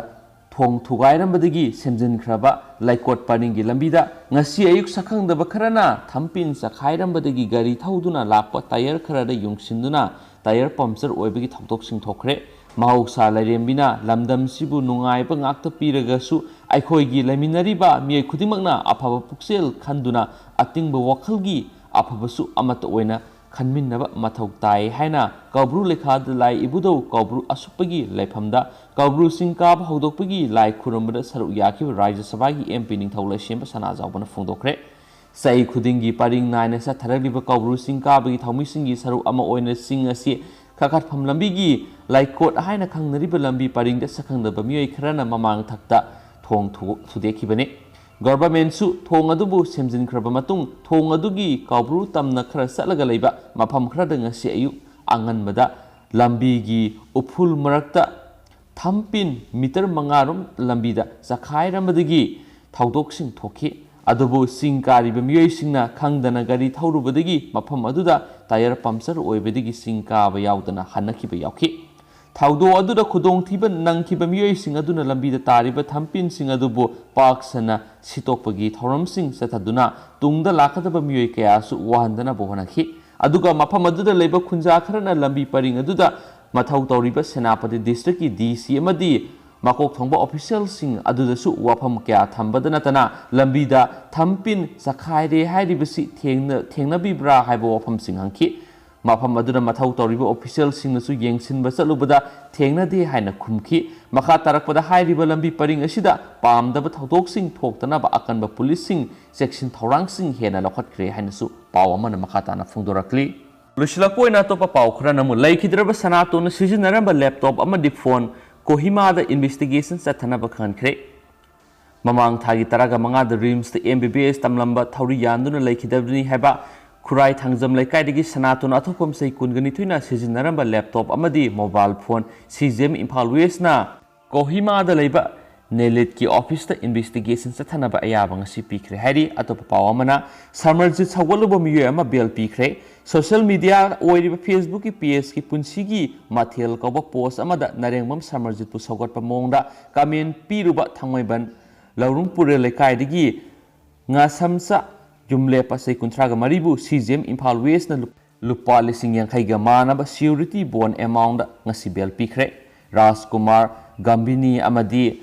ꯊꯣꯡ ꯊꯨꯒꯥꯏꯔꯝꯕꯗꯒꯤ ꯁꯦꯝꯖꯤꯟꯈ꯭ꯔꯕ ꯂꯩꯀꯣꯠ ꯄꯔꯤꯡꯒꯤ ꯂꯝꯕꯤꯗ ꯉꯁꯤ ꯑꯌꯨꯛ ꯁꯛꯈꯪꯗꯕ ꯈꯔꯅ ꯊꯝꯄꯤꯟ ꯆꯈꯥꯏꯔꯝꯕꯗꯒꯤ ꯒꯥꯔꯤ ꯊꯧꯗꯨꯅ ꯂꯥꯛꯄ ꯇꯥꯌꯔ ꯈꯔꯗ ꯌꯨꯡꯁꯤꯟꯗꯨꯅ ꯇꯥꯌꯔ ꯄꯝꯆꯔ ꯑꯣꯏꯕꯒꯤ ꯊꯧꯗꯣꯛꯁꯤꯡ ꯊꯣꯛꯈ꯭ꯔꯦ꯫ ꯃꯍꯧꯁꯥ ꯂꯥꯏꯔꯦꯝꯕꯤꯅ ꯂꯝꯗꯝꯁꯤꯕꯨ ꯅꯨꯡꯉꯥꯏꯕ ꯉꯥꯛꯇ ꯄꯤꯔꯒꯁꯨ ꯑꯩꯈꯣꯏꯒꯤ ꯂꯩꯃꯤꯟꯅꯔꯤꯕ ꯃꯤꯑꯣꯏ ꯈꯨꯗꯤꯡꯃꯛꯅ ꯑꯐꯕ ꯄꯨꯛꯆꯦꯜ ꯈꯟꯗꯨꯅ ꯑꯇꯤꯡꯕ ꯋꯥꯈꯜꯒꯤ ꯑꯐꯕꯁꯨ ꯑꯃꯠꯇ ꯑꯣꯏꯅ ꯈꯟꯃꯤꯟꯅꯕ ꯃꯊꯧ ꯇꯥꯏ ꯍꯥꯏꯅ ꯀꯧꯕ꯭ꯔꯨ ꯂꯩꯈꯥꯗ ꯂꯥꯏ ꯏꯕꯨꯙꯧ ꯀꯧꯕ꯭ꯔꯨ ꯑꯁꯨꯞꯄꯒꯤ ꯂꯩꯐꯝꯗ ꯀꯧꯕ꯭ꯔꯨ ꯆꯤꯡ ꯀꯥꯕ ꯍꯧꯗꯣꯛꯄꯒꯤ ꯂꯥꯏ ꯈꯨꯔꯨꯝꯕꯗ ꯁꯔꯨꯛ ꯌꯥꯈꯤꯕ ꯔꯥꯖ꯭ꯌ ꯁꯚꯥꯒꯤ ꯑꯦꯝ ꯄꯤ ꯅꯤꯡꯊꯧ ꯂꯩꯁꯦꯝꯕ ꯁꯅꯥꯖꯥꯎꯕꯅ ꯐꯣꯡꯗꯣꯛꯈ꯭ꯔꯦ꯫ ꯆꯍꯤ ꯈꯨꯗꯤꯡꯒꯤ ꯄꯔꯤꯡ ꯅꯥꯏꯅ ꯆꯠꯊꯔꯛꯂꯤꯕ ꯀꯧꯕ꯭ꯔꯨ ꯆꯤꯡ ꯀꯥꯕꯒꯤ ꯊꯧꯃꯤꯁꯤꯡꯒꯤ ꯁꯔꯨꯛ ꯑꯃ ꯑꯣꯏꯅ ꯆꯤꯡ ꯑꯁꯤ ꯀꯥꯈꯠꯐꯝ ꯂꯝꯕꯤꯒꯤ ꯂꯩꯀꯣꯠ ꯍꯥꯏꯅ ꯈꯪꯅꯔꯤꯕ ꯂꯝꯕꯤ ꯄꯔꯤꯡꯗ ꯁꯛꯈꯪꯗꯕ ꯃꯤꯑꯣꯏ ꯈꯔꯅ ꯃꯃꯥꯡ ꯊꯛꯇ ꯊꯣꯡ ꯊꯨ-, ꯊꯨꯗꯦꯛꯈꯤꯕꯅꯤ꯫ ꯒꯚꯔꯟꯃꯦꯟꯠꯁꯨ ꯊꯣꯡ ꯑꯗꯨꯕꯨ ꯁꯦꯝꯖꯤꯟꯈ꯭ꯔꯕ ꯃꯇꯨꯡ ꯊꯣꯡ ꯑꯗꯨꯒꯤ ꯀꯧꯕ꯭ꯔꯨ ꯇꯝꯅ ꯈꯔ ꯆꯠꯂꯒ ꯂꯩꯕ ꯃꯐꯝ ꯈꯔꯗ ꯉꯁꯤ ꯑꯌꯨꯛ ꯑꯉꯟꯕꯗ ꯂꯝꯕꯤꯒꯤ ꯎꯐꯨꯜ ꯃꯔꯛꯇ ꯊꯝꯄꯤꯟ ꯃꯤꯇꯔ ꯃꯉꯥ ꯔꯣꯝ ꯂꯝꯕꯤꯗ ꯆꯈꯥꯏꯔꯝꯕꯗꯒꯤ ꯊꯧꯗꯣꯛꯁꯤꯡ ꯊꯣꯛꯈꯤ꯫ ꯑꯗꯨꯕꯨ ꯆꯤꯡ ꯀꯥꯔꯤꯕ ꯃꯤꯑꯣꯏꯁꯤꯡꯅ ꯈꯪꯗꯅ ꯒꯥꯔꯤ ꯊꯧꯔꯨꯕꯗꯒꯤ ꯃꯐꯝ ꯑꯗꯨꯗ ꯇꯥꯌꯔ ꯄꯝꯆꯔ ꯑꯣꯏꯕꯗꯒꯤ ꯆꯤꯡ ꯀꯥꯕ ꯌꯥꯎꯗꯅ ꯍꯟꯅꯈꯤꯕ ꯌꯥꯎꯈꯤ꯫ ꯊꯧꯗꯣꯛ ꯑꯗꯨꯗ ꯈꯨꯗꯣꯡꯊꯤꯕ ꯅꯪꯈꯤꯕ ꯃꯤꯑꯣꯏꯁꯤꯡ ꯑꯗꯨꯅ ꯂꯝꯕꯤꯗ ꯇꯥꯔꯤꯕ ꯊꯝꯄꯤꯟꯁꯤꯡ ꯑꯗꯨꯕꯨ ꯄꯥꯛ ꯁꯟꯅ ꯁꯤꯠꯇꯣꯛꯄꯒꯤ ꯊꯧꯔꯝꯁꯤꯡ ꯆꯠꯊꯗꯨꯅ ꯇꯨꯡꯗ ꯂꯥꯛꯀꯗꯕ ꯃꯤꯑꯣꯏ ꯀꯌꯥꯁꯨ ꯋꯥꯍꯟꯗꯅꯕ ꯍꯣꯠꯅꯈꯤ꯫ ꯑꯗꯨꯒ ꯃꯐꯝ ꯑꯗꯨꯗ ꯂꯩꯕ ꯈꯨꯟꯖꯥ ꯈꯔꯅ ꯂꯝꯕꯤ ꯄꯔꯤꯡ ꯑꯗꯨꯗ ꯃꯊꯧ ꯇꯧꯔꯤꯕ ꯁꯦꯅꯥꯄꯇꯤ ꯗꯤꯁꯇ꯭ꯔꯤꯛꯀꯤ ꯗꯤ ꯁꯤ ꯑꯃꯗꯤ ꯃꯀꯣꯛ ꯊꯣꯡꯕ ꯑꯣꯐꯤꯁꯤꯌꯦꯜꯁꯤꯡ ꯑꯗꯨꯗꯁꯨ ꯋꯥꯐꯝ ꯀꯌꯥ ꯊꯝꯕꯗ ꯅꯠꯇꯅ ꯂꯝꯕꯤꯗ ꯊꯝꯄꯤꯟ ꯆꯈꯥꯏꯔꯦ ꯍꯥꯏꯔꯤꯕꯁꯤ ꯊꯦꯡꯅ-, ꯊꯦꯡꯅꯕꯤꯕ꯭ꯔꯥ ꯍꯥꯏꯕ ꯋꯥꯐꯝꯁꯤꯡ ꯍꯪꯈꯤ꯫ ꯃꯐꯝ ꯑꯗꯨꯗ ꯃꯊꯧ ꯇꯧꯔꯤꯕ ꯑꯣꯐꯤꯁꯤꯌꯦꯜꯁꯤꯡꯅꯁꯨ ꯌꯦꯡꯁꯤꯟꯕ ꯆꯠꯂꯨꯕꯗ ꯊꯦꯡꯅꯗꯦ ꯍꯥꯏꯅ ꯈꯨꯝꯈꯤ꯫ ꯃꯈꯥ ꯇꯥꯔꯛꯄꯗ ꯍꯥꯏꯔꯤꯕ ꯂꯝꯕꯤ ꯄꯔꯤꯡ ꯑꯁꯤꯗ ꯄꯥꯝꯗꯕ ꯊꯧꯗꯣꯛꯁꯤꯡ ꯊꯣꯛꯇꯅꯕ ꯑꯀꯟꯕ ꯄꯨꯂꯤꯁꯁꯤꯡ ꯆꯦꯛꯁꯤꯟ ꯊꯧꯔꯥꯡꯁꯤꯡ ꯍꯦꯟꯅ ꯂꯧꯈꯠꯈ꯭ꯔꯦ ꯍꯥꯏꯅꯁꯨ ꯄꯥꯎ ꯑꯃꯅ ꯃꯈꯥ ꯇꯥꯅ ꯐꯣꯡꯗꯣꯔꯛꯂꯤ꯫ ꯂꯣꯏꯁꯤꯜꯂꯛꯄ ꯑꯣꯏꯅ ꯑꯇꯣꯞꯄ ꯄꯥꯎ ꯈꯔꯅ ꯑꯃꯨꯛ ꯂꯩꯈꯤꯗ꯭ꯔꯕ ꯁꯅꯥꯇꯣꯟꯅ ꯁꯤꯖꯤꯟꯅꯔꯝꯕ ꯂꯦꯞꯇꯣꯞ ꯑꯃꯗꯤ ꯐꯣꯟ ꯀꯣꯍꯤꯃꯥꯗ ꯏꯟꯚꯦꯁꯇꯤꯒꯦꯁꯟ ꯆꯠꯊꯅꯕ ꯈꯪꯍꯟꯈ꯭ꯔꯦ꯫ ꯃꯃꯥꯡ ꯊꯥꯒꯤ ꯇꯔꯥꯒ ꯃꯉꯥꯗ ꯔꯤꯝꯁꯇ ꯑꯦꯝ ꯕꯤ ꯕꯤ ꯑꯦꯁ ꯇꯝꯂꯝꯕ ꯊꯧꯔꯤ ꯌꯥꯟꯗꯨꯅ ꯂꯩꯈꯤꯗꯕꯅꯤ ꯍꯥꯏꯕ ꯈꯨꯔꯥꯏ ꯊꯥꯡꯖꯝ ꯂꯩꯀꯥꯏꯗꯒꯤ ꯁꯅꯥꯇꯣꯟ ꯑꯊꯣꯛꯄꯝ ꯆꯍꯤ ꯀꯨꯟꯒ ꯅꯤꯊꯣꯏꯅ ꯁꯤꯖꯤꯟꯅꯔꯝꯕ ꯂꯦꯞꯇꯣꯞ ꯑꯃꯗꯤ mobile phone C J M Imphal ꯋꯦꯁꯅ ꯀꯣꯍꯤꯃꯥꯗ ꯂꯩꯕ ꯅꯦꯂꯤꯠꯀꯤ ꯑꯣꯐꯤꯁꯇ ꯏꯟꯚꯦꯁꯇꯤꯒꯦꯁꯟ ꯆꯠꯊꯅꯕ ꯑꯌꯥꯕ ꯉꯁꯤ ꯄꯤꯈ꯭ꯔꯦ ꯍꯥꯏꯔꯤ꯫ ꯑꯇꯣꯞꯄ ꯄꯥꯎ ꯑꯃꯅ, ꯁꯃꯔꯖꯤꯠ ꯁꯧꯒꯠꯂꯨꯕ ꯃꯤꯑꯣꯏ ꯑꯃ ꯕꯦꯜ ꯄꯤꯈ꯭ꯔꯦ꯫ Social media ꯑꯣꯏꯔꯤꯕ Facebookꯀꯤ pageꯀꯤ ꯄꯨꯟꯁꯤꯒꯤ ꯃꯊꯦꯜ ꯀꯧꯕ post ꯑꯃꯗ ꯅꯔꯦꯡꯕꯝ ꯁꯃꯔꯖꯤꯠꯄꯨ ꯁꯧꯒꯠꯄ ꯃꯑꯣꯡꯗ comment ꯄꯤꯔꯨꯕ ꯊꯥꯡꯃꯩꯕꯟ ꯂꯧꯔꯨꯝꯄꯨꯔꯦꯜ ꯂꯩꯀꯥꯏꯗꯒꯤ ꯉꯥꯁꯝꯆꯥ ꯌꯨꯝꯂꯦꯞꯄ ꯆꯍꯤ ꯀꯨꯟꯊ꯭ꯔꯥꯒ ꯃꯔꯤꯕꯨ CJM ꯏꯝꯐꯥꯜ Westꯅ ꯂꯨ-, ꯂꯨꯄꯥ ꯂꯤꯁꯤꯡ ꯌꯥꯡꯈꯩꯒ ꯃꯥꯟꯅꯕ surety bond amountꯗ ꯉꯁꯤ bail ꯄꯤꯈ꯭ꯔꯦ꯫ ꯔꯥꯖꯀꯨꯃꯥꯔ ꯒꯝꯚꯤꯅꯤ ꯑꯃꯗꯤ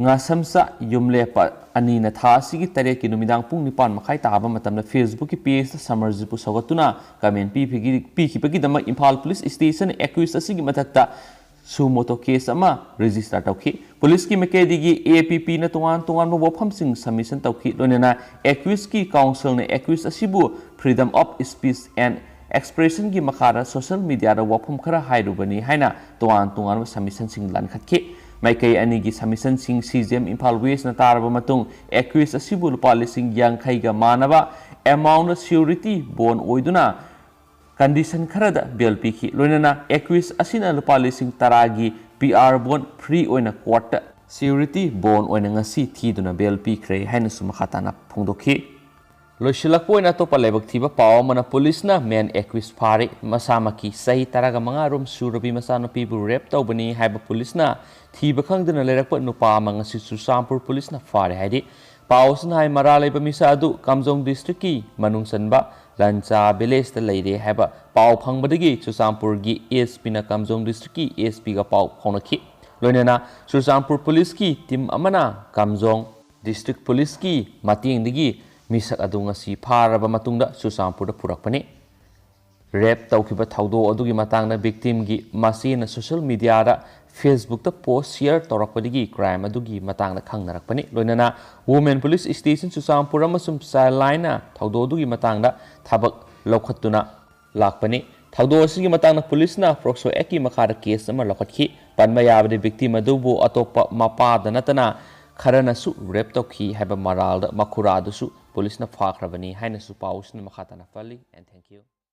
ꯉꯥꯁꯝꯆꯥ ꯌꯨꯝꯂꯦꯞꯄ ꯑꯅꯤꯅ ꯊꯥ ꯑꯁꯤꯒꯤ ꯇꯔꯦꯠꯀꯤ ꯅꯨꯃꯤꯗꯥꯡ ꯄꯨꯡ ꯅꯤꯄꯥꯟ ꯃꯈꯥꯏ ꯇꯥꯕ ꯃꯇꯝꯗ Facebookꯀꯤ pageꯇ ꯁꯃꯔꯖꯤꯠꯄꯨ ꯁꯧꯒꯠꯇꯨꯅ comment ꯄꯤꯕꯒꯤ-, ꯄꯤꯈꯤꯕꯒꯤꯗꯃꯛ ꯏꯝꯐꯥꯜ Police Stationꯅ accused ꯑꯁꯤꯒꯤ ꯃꯊꯛꯇ suo motu case ꯑꯃ register ꯇꯧꯈꯤ꯫ ꯄꯨꯂꯤꯁꯀꯤ ꯃꯥꯏꯀꯩꯗꯒꯤ APPꯅ ꯇꯣꯉꯥꯟ ꯇꯣꯉꯥꯟꯕ ꯋꯥꯐꯝꯁꯤꯡ submission ꯇꯧꯈꯤ꯫ ꯂꯣꯏꯅꯅ accusedꯀꯤ counselꯅ accused ꯑꯁꯤꯕꯨ freedom of speech and expressionꯒꯤ ꯃꯈꯥꯗ social mediaꯗ ꯋꯥꯐꯝ ꯈꯔ ꯍꯥꯏꯔꯨꯕꯅꯤ ꯍꯥꯏꯅ ꯇꯣꯉꯥꯟ ꯇꯣꯉꯥꯟꯕ submissionꯁꯤꯡ ꯂꯟꯈꯠꯈꯤ꯫ ꯃꯥꯏꯀꯩ ꯑꯅꯤꯒꯤ submissionꯁꯤꯡ CJM ꯏꯝꯐꯥꯜ Westꯅ ꯇꯥꯔꯕ ꯃꯇꯨꯡ, accused ꯑꯁꯤꯕꯨ ꯂꯨꯄꯥ ꯂꯤꯁꯤꯡ ꯌꯥꯡꯈꯩꯒ ꯃꯥꯟꯅꯕ amountꯅ surety bond ꯑꯣꯏꯗꯨꯅ condition ꯈꯔꯗ bail ꯄꯤꯈꯤ꯫ ꯂꯣꯏꯅꯅ accused ꯑꯁꯤꯅ ꯂꯨꯄꯥ ꯂꯤꯁꯤꯡ ꯇꯔꯥꯒꯤ PR bond free ꯑꯣꯏꯅ courtꯇ surety bond ꯑꯣꯏꯅ ꯉꯁꯤ ꯊꯤꯗꯨꯅ bail ꯄꯤꯈ꯭ꯔꯦ ꯍꯥꯏꯅꯁꯨ ꯃꯈꯥ ꯇꯥꯅ ꯐꯣꯡꯗꯣꯛꯈꯤ꯫ ꯂꯣꯏꯁꯤꯜꯂꯛꯄ ꯑꯣꯏꯅ ꯑꯇꯣꯞꯄ ꯂꯥꯏꯕꯛ ꯊꯤꯕ ꯄꯥꯎ ꯑꯃꯅ ꯄꯨꯂꯤꯁꯅ main accused ꯐꯥꯔꯦ꯫ ꯃꯁꯥꯃꯛꯀꯤ ꯆꯍꯤ ꯇꯔꯥꯒ ꯃꯉꯥ ꯔꯣꯝ ꯁꯨꯔꯕꯤ ꯃꯆꯥꯅꯨꯄꯤꯕꯨ rape ꯇꯧꯕꯅꯤ ꯍꯥꯏꯕ ꯄꯨꯂꯤꯁꯅ ꯊꯤꯕ ꯈꯪꯗꯅ ꯂꯩꯔꯛꯄ ꯅꯨꯄꯥ ꯑꯃ ꯉꯁꯤ ꯆꯨꯔꯆꯥꯟꯄꯨꯔ ꯄꯨꯂꯤꯁꯅ ꯐꯥꯔꯦ ꯍꯥꯏꯔꯤ꯫ ꯄꯥꯎ ꯑꯁꯤꯅ ꯍꯥꯏ ꯃꯔꯥꯜ ꯂꯩꯕ ꯃꯤꯁꯛ ꯑꯗꯨ ꯀꯥꯝꯖꯣꯡ districtꯀꯤ ꯃꯅꯨꯡ ꯆꯟꯕ ꯂꯟꯆꯥ villageꯇ ꯂꯩꯔꯦ ꯍꯥꯏꯕ ꯄꯥꯎ ꯐꯪꯕꯗꯒꯤ ꯆꯨꯔꯆꯥꯟꯄꯨꯔꯒꯤ SPꯅ ꯀꯥꯝꯖꯣꯡ districtꯀꯤ SPꯒ ꯄꯥꯎ ꯐꯥꯎꯅꯈꯤ꯫ ꯂꯣꯏꯅꯅ ꯆꯨꯔꯆꯥꯟꯄꯨꯔ ꯄꯨꯂꯤꯁꯀꯤ team ꯑꯃꯅ ꯀꯥꯝꯖꯣꯡ district ꯄꯨꯂꯤꯁꯀꯤ ꯃꯇꯦꯡꯗꯒꯤ ꯃꯤꯁꯛ ꯑꯗꯨ ꯉꯁꯤ ꯐꯥꯔꯕ ꯃꯇꯨꯡꯗ ꯆꯨꯔꯆꯥꯟꯄꯨꯔꯗ ꯄꯨꯔꯛꯄꯅꯤ꯫ Rape ꯇꯧꯈꯤꯕ ꯊꯧꯗꯣꯛ ꯑꯗꯨꯒꯤ ꯃꯇꯥꯡꯗ victimꯒꯤ ꯃꯆꯦꯅ social mediaꯗ Facebookꯇ post share ꯇꯧꯔꯛꯄꯗꯒꯤ crime ꯑꯗꯨꯒꯤ ꯃꯇꯥꯡꯗ ꯈꯪꯅꯔꯛꯄꯅꯤ꯫ ꯂꯣꯏꯅꯅ Women Police Station ꯆꯨꯔꯆꯥꯟꯄꯨꯔ ꯑꯃꯁꯨꯡ Childlineꯅ ꯊꯧꯗꯣꯛ ꯑꯗꯨꯒꯤ ꯃꯇꯥꯡꯗ ꯊꯕꯛ ꯂꯧꯈꯠꯇꯨꯅ ꯂꯥꯛꯄꯅꯤ꯫ ꯊꯧꯗꯣꯛ ꯑꯁꯤꯒꯤ ꯃꯇꯥꯡꯗ ꯄꯨꯂꯤꯁꯅ POCSO Actꯀꯤ ꯃꯈꯥꯗ case ꯑꯃ ꯂꯧꯈꯠꯈꯤ꯫ ꯄꯟꯕ ꯌꯥꯕꯗꯤ victim ꯑꯗꯨꯕꯨ ꯑꯇꯣꯞꯄ ꯃꯄꯥꯗ ꯅꯠꯇꯅ ꯈꯔꯅꯁꯨ rape ꯇꯧꯈꯤ ꯍꯥꯏꯕ ꯃꯔꯥꯜꯗ ꯃꯈꯨꯔꯥꯗꯨꯁꯨ ꯄꯨꯂꯤꯁꯅ ꯐꯥꯈ꯭ꯔꯕꯅꯤ ꯍꯥꯏꯅꯁꯨ ꯄꯥꯎꯁꯤꯅ ꯃꯈꯥ ꯇꯥꯅ ꯄꯜꯂꯤ꯫ And thank you.